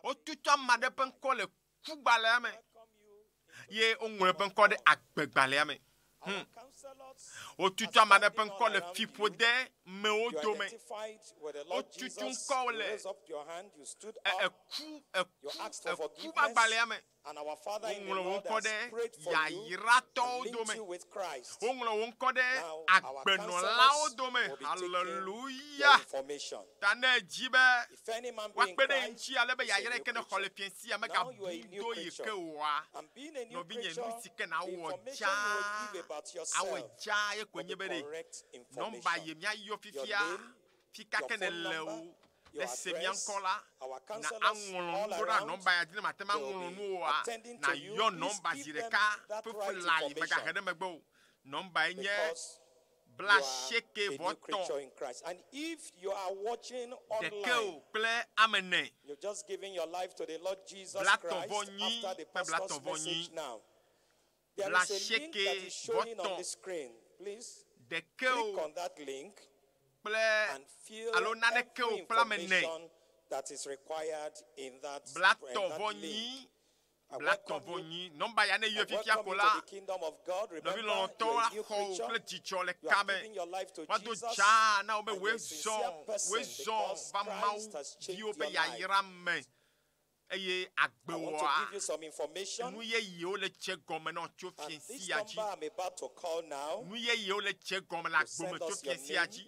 wotutu ame aɖe ƒe ŋkɔ le kugbalẽa me ye woŋlɔ eƒe ŋkɔ ɖe agbegbalẽa me wotutu ame aɖe ƒe ŋkɔ le fiƒode mewo You dome identified with the Lord Wotutu Jesus. ŋkɔwo You le raised up your hand. You stood E- up. eku You eku asked for eku ƒe forgiveness. agbalẽa me And our Father in the woŋlɔ wo Lord ŋkɔ has ɖe prayed for you and yayratɔwo linked dome you with Christ. woŋlɔ wo ŋkɔ ɖe Now our agbenɔlawo counselors dome will be taking your hallelujah information. ta ne edzi be If any man be in woakpe ɖe Christ, ŋuti ale be he's a yayra new yi ke ne xɔ le creature. fiẽsi ya Now megabu you are a new do yi creature. ke oa And being a new nɔvinye creature, nu si ke the nawɔ information you will dzaa give about awɔe yourself dzaa ye koe will nye be be ɖe correct nɔmba information. ye míayɔ Your fifia name, fika your ke ne phone le number, o your ne se mía address, ŋkɔ la our na counselors aŋlɔ all nu ɖo ɖa around, nɔmba ya dzi ne mate ŋu they will aŋlɔ nu be oa attending na to you. yɔ Please nɔmba give zi them ɖeka that right fefla yi megahe information ɖe megbe o nɔmba ye nye because bla you are seeke a vɔ new tɔ̃ creature in Christ. And if you are watching ɖeke online, o kple ame ene you're just giving your life to the Lord Jesus Bla Christ tɔ̃ vɔ nyi after the kple bla pastor's tɔ̃ vɔ nyi. message now. There Bla is a link that seeke is vɔ showing on tɔ̃ the screen. Please ɖeke click o on that link kple and fill alo naneke every o kple ame ene information that is required in that, in blatɔ that vɔ link. nyi I blatɔ welcome vɔ you. nyi nɔmba ya ne I yɔ fifia welcome ko you la to the kingdom of God. nɔvi Remember, lɔlɔtɔwo you're a new axɔ wo creature. kple dzidzɔ le You are kame giving your life to woado Jesus. dzaa na wo be And you're woe a sincere zɔ person woe zɔ because va mawu Christ has changed viwo ƒe your life. yayra me eye I want to agbewɔa give you some information. nu yeyewo le tse gɔme na tso And this fiɛsi ya dzi number I'm about to call now, nu yeyewo le tse gɔme le You agbome send tso us your fiɛsi ya name, dzi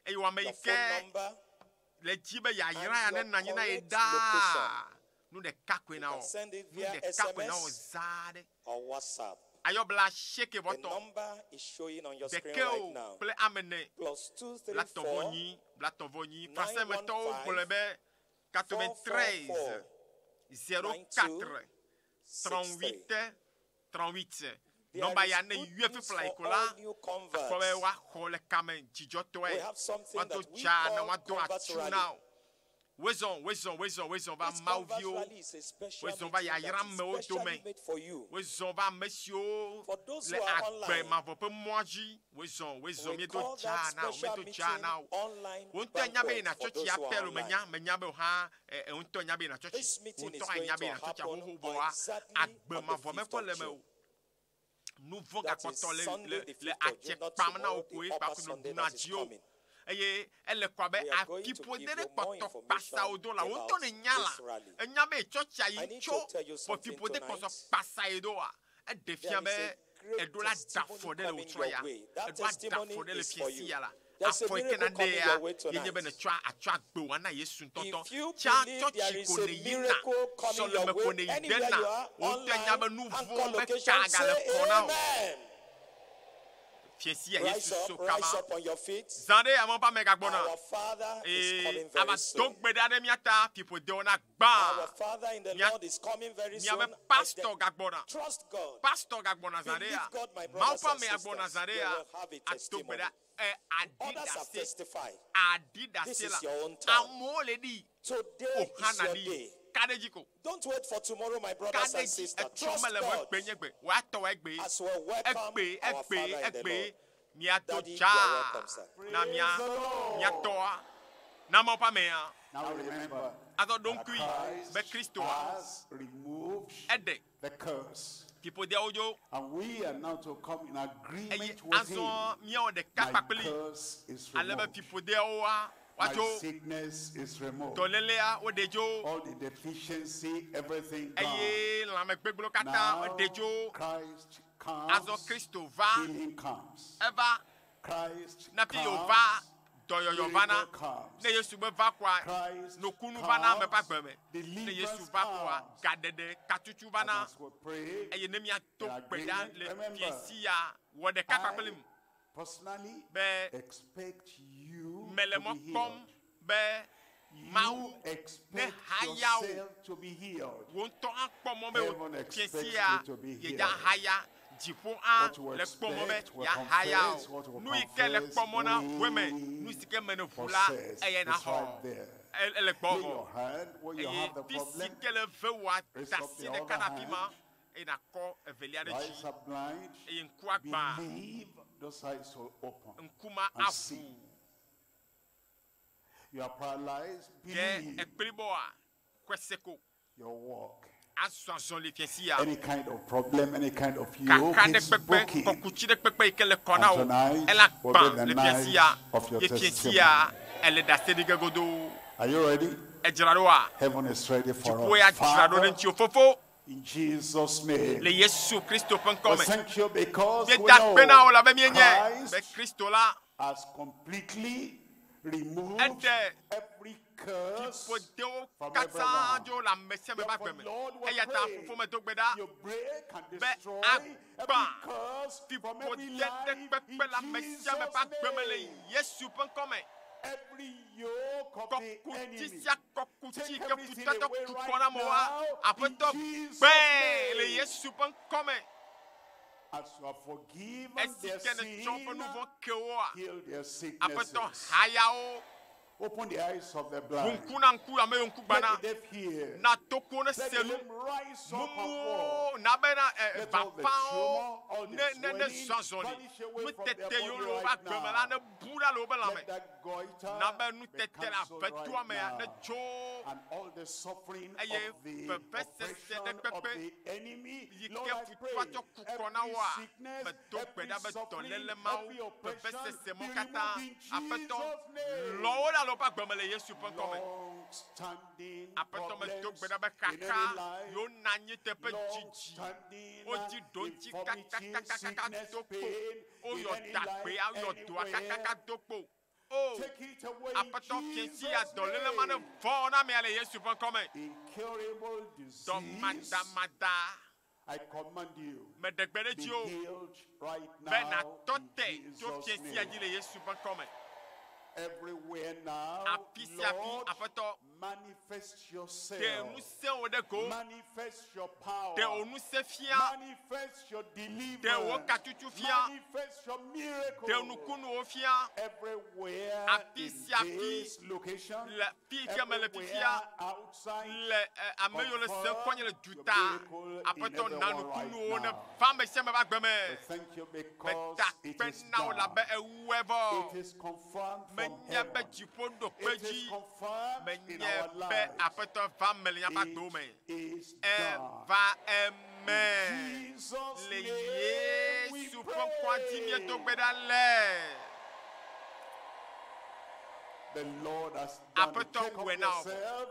eye wɔame yi your phone ke number, le dzi be yayra and ya your ne nɔ anyi na ye correct ɖaa nu ɖeka koe You na can wɔ send it nu via ɖeka koe na wɔ SMS zaa ɖe or WhatsApp. ayɔbla seeke The vɔtɔ number is showing on your screen ɖeke right o now. kple ame ene Plus two three blatɔvɔ four nyi blatɔvɔ nyi nine fransɛmetɔwo one five gblɔe be four four 93 four 04 nine two six three. 38 38 There nɔmba is ya ne good yɔe news fifla yi for ko la all new akpɔ be converts. woaxɔ le kame dzidzɔtɔe We have something woado that we dzaa na call woado converts atsu rally. na wo wozɔ wozɔ wozɔ wozɔ va This mawu converts viwo rally is a special wozɔ va meeting that yayra is mewo specially dome made for you. wozɔ va ame siwo For those le who are agbe online, mavɔ ƒe mɔa dzi wozɔ wozɔ we míedo call dzaa that na wo special míedo dzaa meeting na wo online wo ŋutɔ nya be banquet yina for tsɔtsi those who apɛ are lo online. menya menya be o hã ɛ ɛ ŋutɔ nya be yina tsɔtsi This wo meeting is ŋutɔ hã going nya be to yina tsɔtsi happen xoxo vɔa exactly agbe on the mavɔ 5th mekpɔ of le me June. o nu vɔ That is gakpɔtɔ le Sunday, le the le 5th of June, atse not kpam na wo tomorrow, koe the upper kpakple Sunday ɖuna that is dzi o coming. eye ele kɔ abe We are going to afiƒode give ɖe you more kpɔtɔ information kpasa wo do la wo ŋutɔ about ne nya la this rally. enya be tsɔtsia I yi need tso to tell you vɔ something fiƒode tonight. kpɔtɔ kpasa yi ɖoa eɖe fia There be is a great eɖo la da testimony afɔ ɖe le coming wòtrɔ your ya way. That eɖo ada testimony afɔ ɖe le is for fiɛsi you. ya la There's a afɔ yi ke miracle na ɖe coming ya your way ye nye be tonight. netsɔ atsɔ agbe wa na Yesu ŋutɔtɔ If you tsa believe there tsɔtsi is ko a ne yina miracle coming your sɔleme ko way, ne yi anywhere dena you are, wo ŋutɔ nya be online, nu anchor vɔ be location, ka gale say kɔ na wo amen. fiɛsi ya Rise Yesu up, so rise kama up on your feet. zã ɖe amewo ƒe ame gagbɔna Our Father is ee coming ava very do soon. gbe ɖa ɖe mía ta fiƒodewo na gbã Our Father in the Mia- Lord is coming very soon. miabe I pastor gagbɔna Trust God. pastor gagbɔna zã ɖe Believe ya God, my mawu brothers ƒe and ame gagbɔna sisters. zã ɖe You ya will have a ato gbe testimony. ɖa ɛ adi Others have ɖase testified. adi This ɖase is la your own turn. amewo le ɖi Today o hã is na your ɖi day. ka ɖe dzi ko Don't wait for tomorrow, my ka brothers ɖe and dzi sisters. etsɔ Trust mele mo God egbe nye gbe woatɔ egbe as we welcome egbe our egbe Father in the egbe Lord. miato Daddy, you dza are welcome, sir. na mia Praise the Lord. miatɔa na mawu ƒe amea Now remember, azɔ ɖo that ŋkui be Christ kristoa has removed eɖe the curse. fiƒodeawo dzo And we are now to come in eye agreement with him. azɔ míawɔ ɖeka My kpakpli curse is ale be removed. fiƒodeawoa My woadzo sickness is removed. dɔlélea woɖe dzo All the deficiency, everything gone. eye lãmegbegblẽwo katã Now eɖe dzo Christ azɔ comes, kristo va healing comes. eva Christ nafi yewo comes, va dɔyɔyɔ vana miracle comes. ne yesu be va koa Christ nukunu vana ame ƒe comes, agbe me ne yesu deliverance va koa comes. gaɖeɖe katutu And vana as we pray, eye ne míato in gbe ɖa agreement, le remember, fiesi ya wɔ ɖeka kpakple I mu personally be expect you mele to mɔ be kpɔm healed. be Mawu You expect haya wo. yourself to be healed. wò ŋutɔ akpɔ mɔ be Heaven wò expects fiesi ya you to be yedza healed. haya dziƒo hã What you le kpɔ mɔ be expect, we yahaya confess, o what we nu yi ke le confess, kpɔ mɔ na we ʋue me nu si ke me ne ʋu la possess. eye It's naxɔ right there. E- ele gbɔ Lay vɔ your hand where you eye have the fi si problem. ke le ve woa Raise ta up si the ɖeka other ɖe afi ma hand. eye nakɔ evelia ɖe Rise dzi up blind. eye ŋku agbã Believe those eyes will open. ŋku ma and aʋu see. You are paralyzed. ke Believe ekplibɔa kɔseko your walk. azɔ azɔli fiasi ya Any kind of problem, any kind of yoke kaka ɖe is kpekpe broken. kɔkutsi ɖe kpekpe yi ke le kɔ na And wo tonight ela will gbã be the le fiasi ya night of your ye fiasi ya ele ɖase ɖi ge godoo Are you ready? edzra ɖoa Heaven is ready for dziƒo ya us. dzra ɖo ɖe Father, ŋuti o fofo in Jesus' name. le yesu kristo ƒe ŋkɔ We me thank you because we míeda kpe na know wo la be míenye be Christ kristo la has completely removed Eɖe every curse ƒodewo from katã everyone. dzo le ame sia ame ƒe agbe Therefore, me Lord, we eya ta pray fofo me do gbe ɖa you break and be destroy agba every curse from every fiƒode life ɖe kpekpe le in ame sia ame Jesus' ƒe agbe me le name. yesu ƒe ŋkɔ me Every yoke of the kɔkutsi enemy. sia kɔkutsi Take ke everything futɔtɔ away tu right kɔ na amewoa now in aƒetɔ Jesus' gbɛɛ le name. yesu ƒe ŋkɔ me As you have forgiven esi their ke ne tsɔ woƒe sin, nu vɔ̃ ke woa heal their aƒetɔ sicknesses. hayawo Open the eyes of the Ʋu blind. ŋku na ŋku ame yiwo ŋku Let gbana. the deaf hear. Na tokuwo ne Let se the nu. lame rise up and walk. Mumuwo na bena ɛ Let all the bafawo tumor, all the ne ne ne swelling zɔ azɔli. vanish away from their Nutete body yiwo le woƒe right agbe me la now. ne bu ɖa le woƒe lãme. Let that goiter Na be be nutete le cancelled right avetoa mea ne now. tso And all the suffering eye of the vevesese oppression ɖe of kpekpe the enemy, yi Lord, ke I futua pray, tsɔ ku kɔ na every woa, sickness, medo gbe every ɖa be suffering, dɔléle mawo, every oppression vevesese be mawo katã, removed in Aƒetɔ, Jesus' name. lɔ wo ɖa le woƒe agbe me le Yesu ƒe ŋkɔme. Long-standing Aƒetɔ, medo gbe problems ɖa be in any xaxa life, yiwo nɔ anyi teƒe dzidzi, long-standing wodzi ɖo ŋuti infirmity, kakakakaka sickness, do kpo, pain in woyɔ any dagbea, life, woyɔ doa anywhere. kakaka do kpo. O, Take it away in Aƒetɔ, fiẽsi ya Jesus' dɔléle ma ne name. vɔ na amea le Yesu ƒe ŋkɔme. Incurable disease, Dɔmadamada, I command you, meɖe gbe ɖe be dzi o healed right be now nàtɔ in te tso Jesus' fiẽsi ya dzi name. le Yesu ƒe ŋkɔme. Everywhere now, Afi sia afi, Lord, Aƒetɔ, manifest ɖe yourself. ŋusẽ wò ɖe go, Manifest your power. ɖe wò ŋusẽ fia, Manifest your ɖe wò deliverance. katutu fia, Manifest your ɖe miracle. nukunuwo fia. Everywhere Afi in sia afi, this location, le fi yi ke mele everywhere fifia, outside, le ɛ, ame yiwo le se confirm kɔnye le your duta, miracle in Aƒetɔ na everyone right nukunuwo ne now. va ame sia ame ƒe agbe me. We thank you because Meda it akpe is na wò done. labe ewɔe vɔ. It is confirmed from Menye be heaven. dziƒo ɖo kpe It is dzi. confirmed in Menye our be lives. Aƒetɔ va me le míaƒe agbewo me. It is done. Eva eme. In Jesus' Le name we Yesu ƒe ŋkɔa dzi míedo gbe pray. ɖa le. The Lord has done it. Aƒetɔ Check wɔe up na wò. yourself.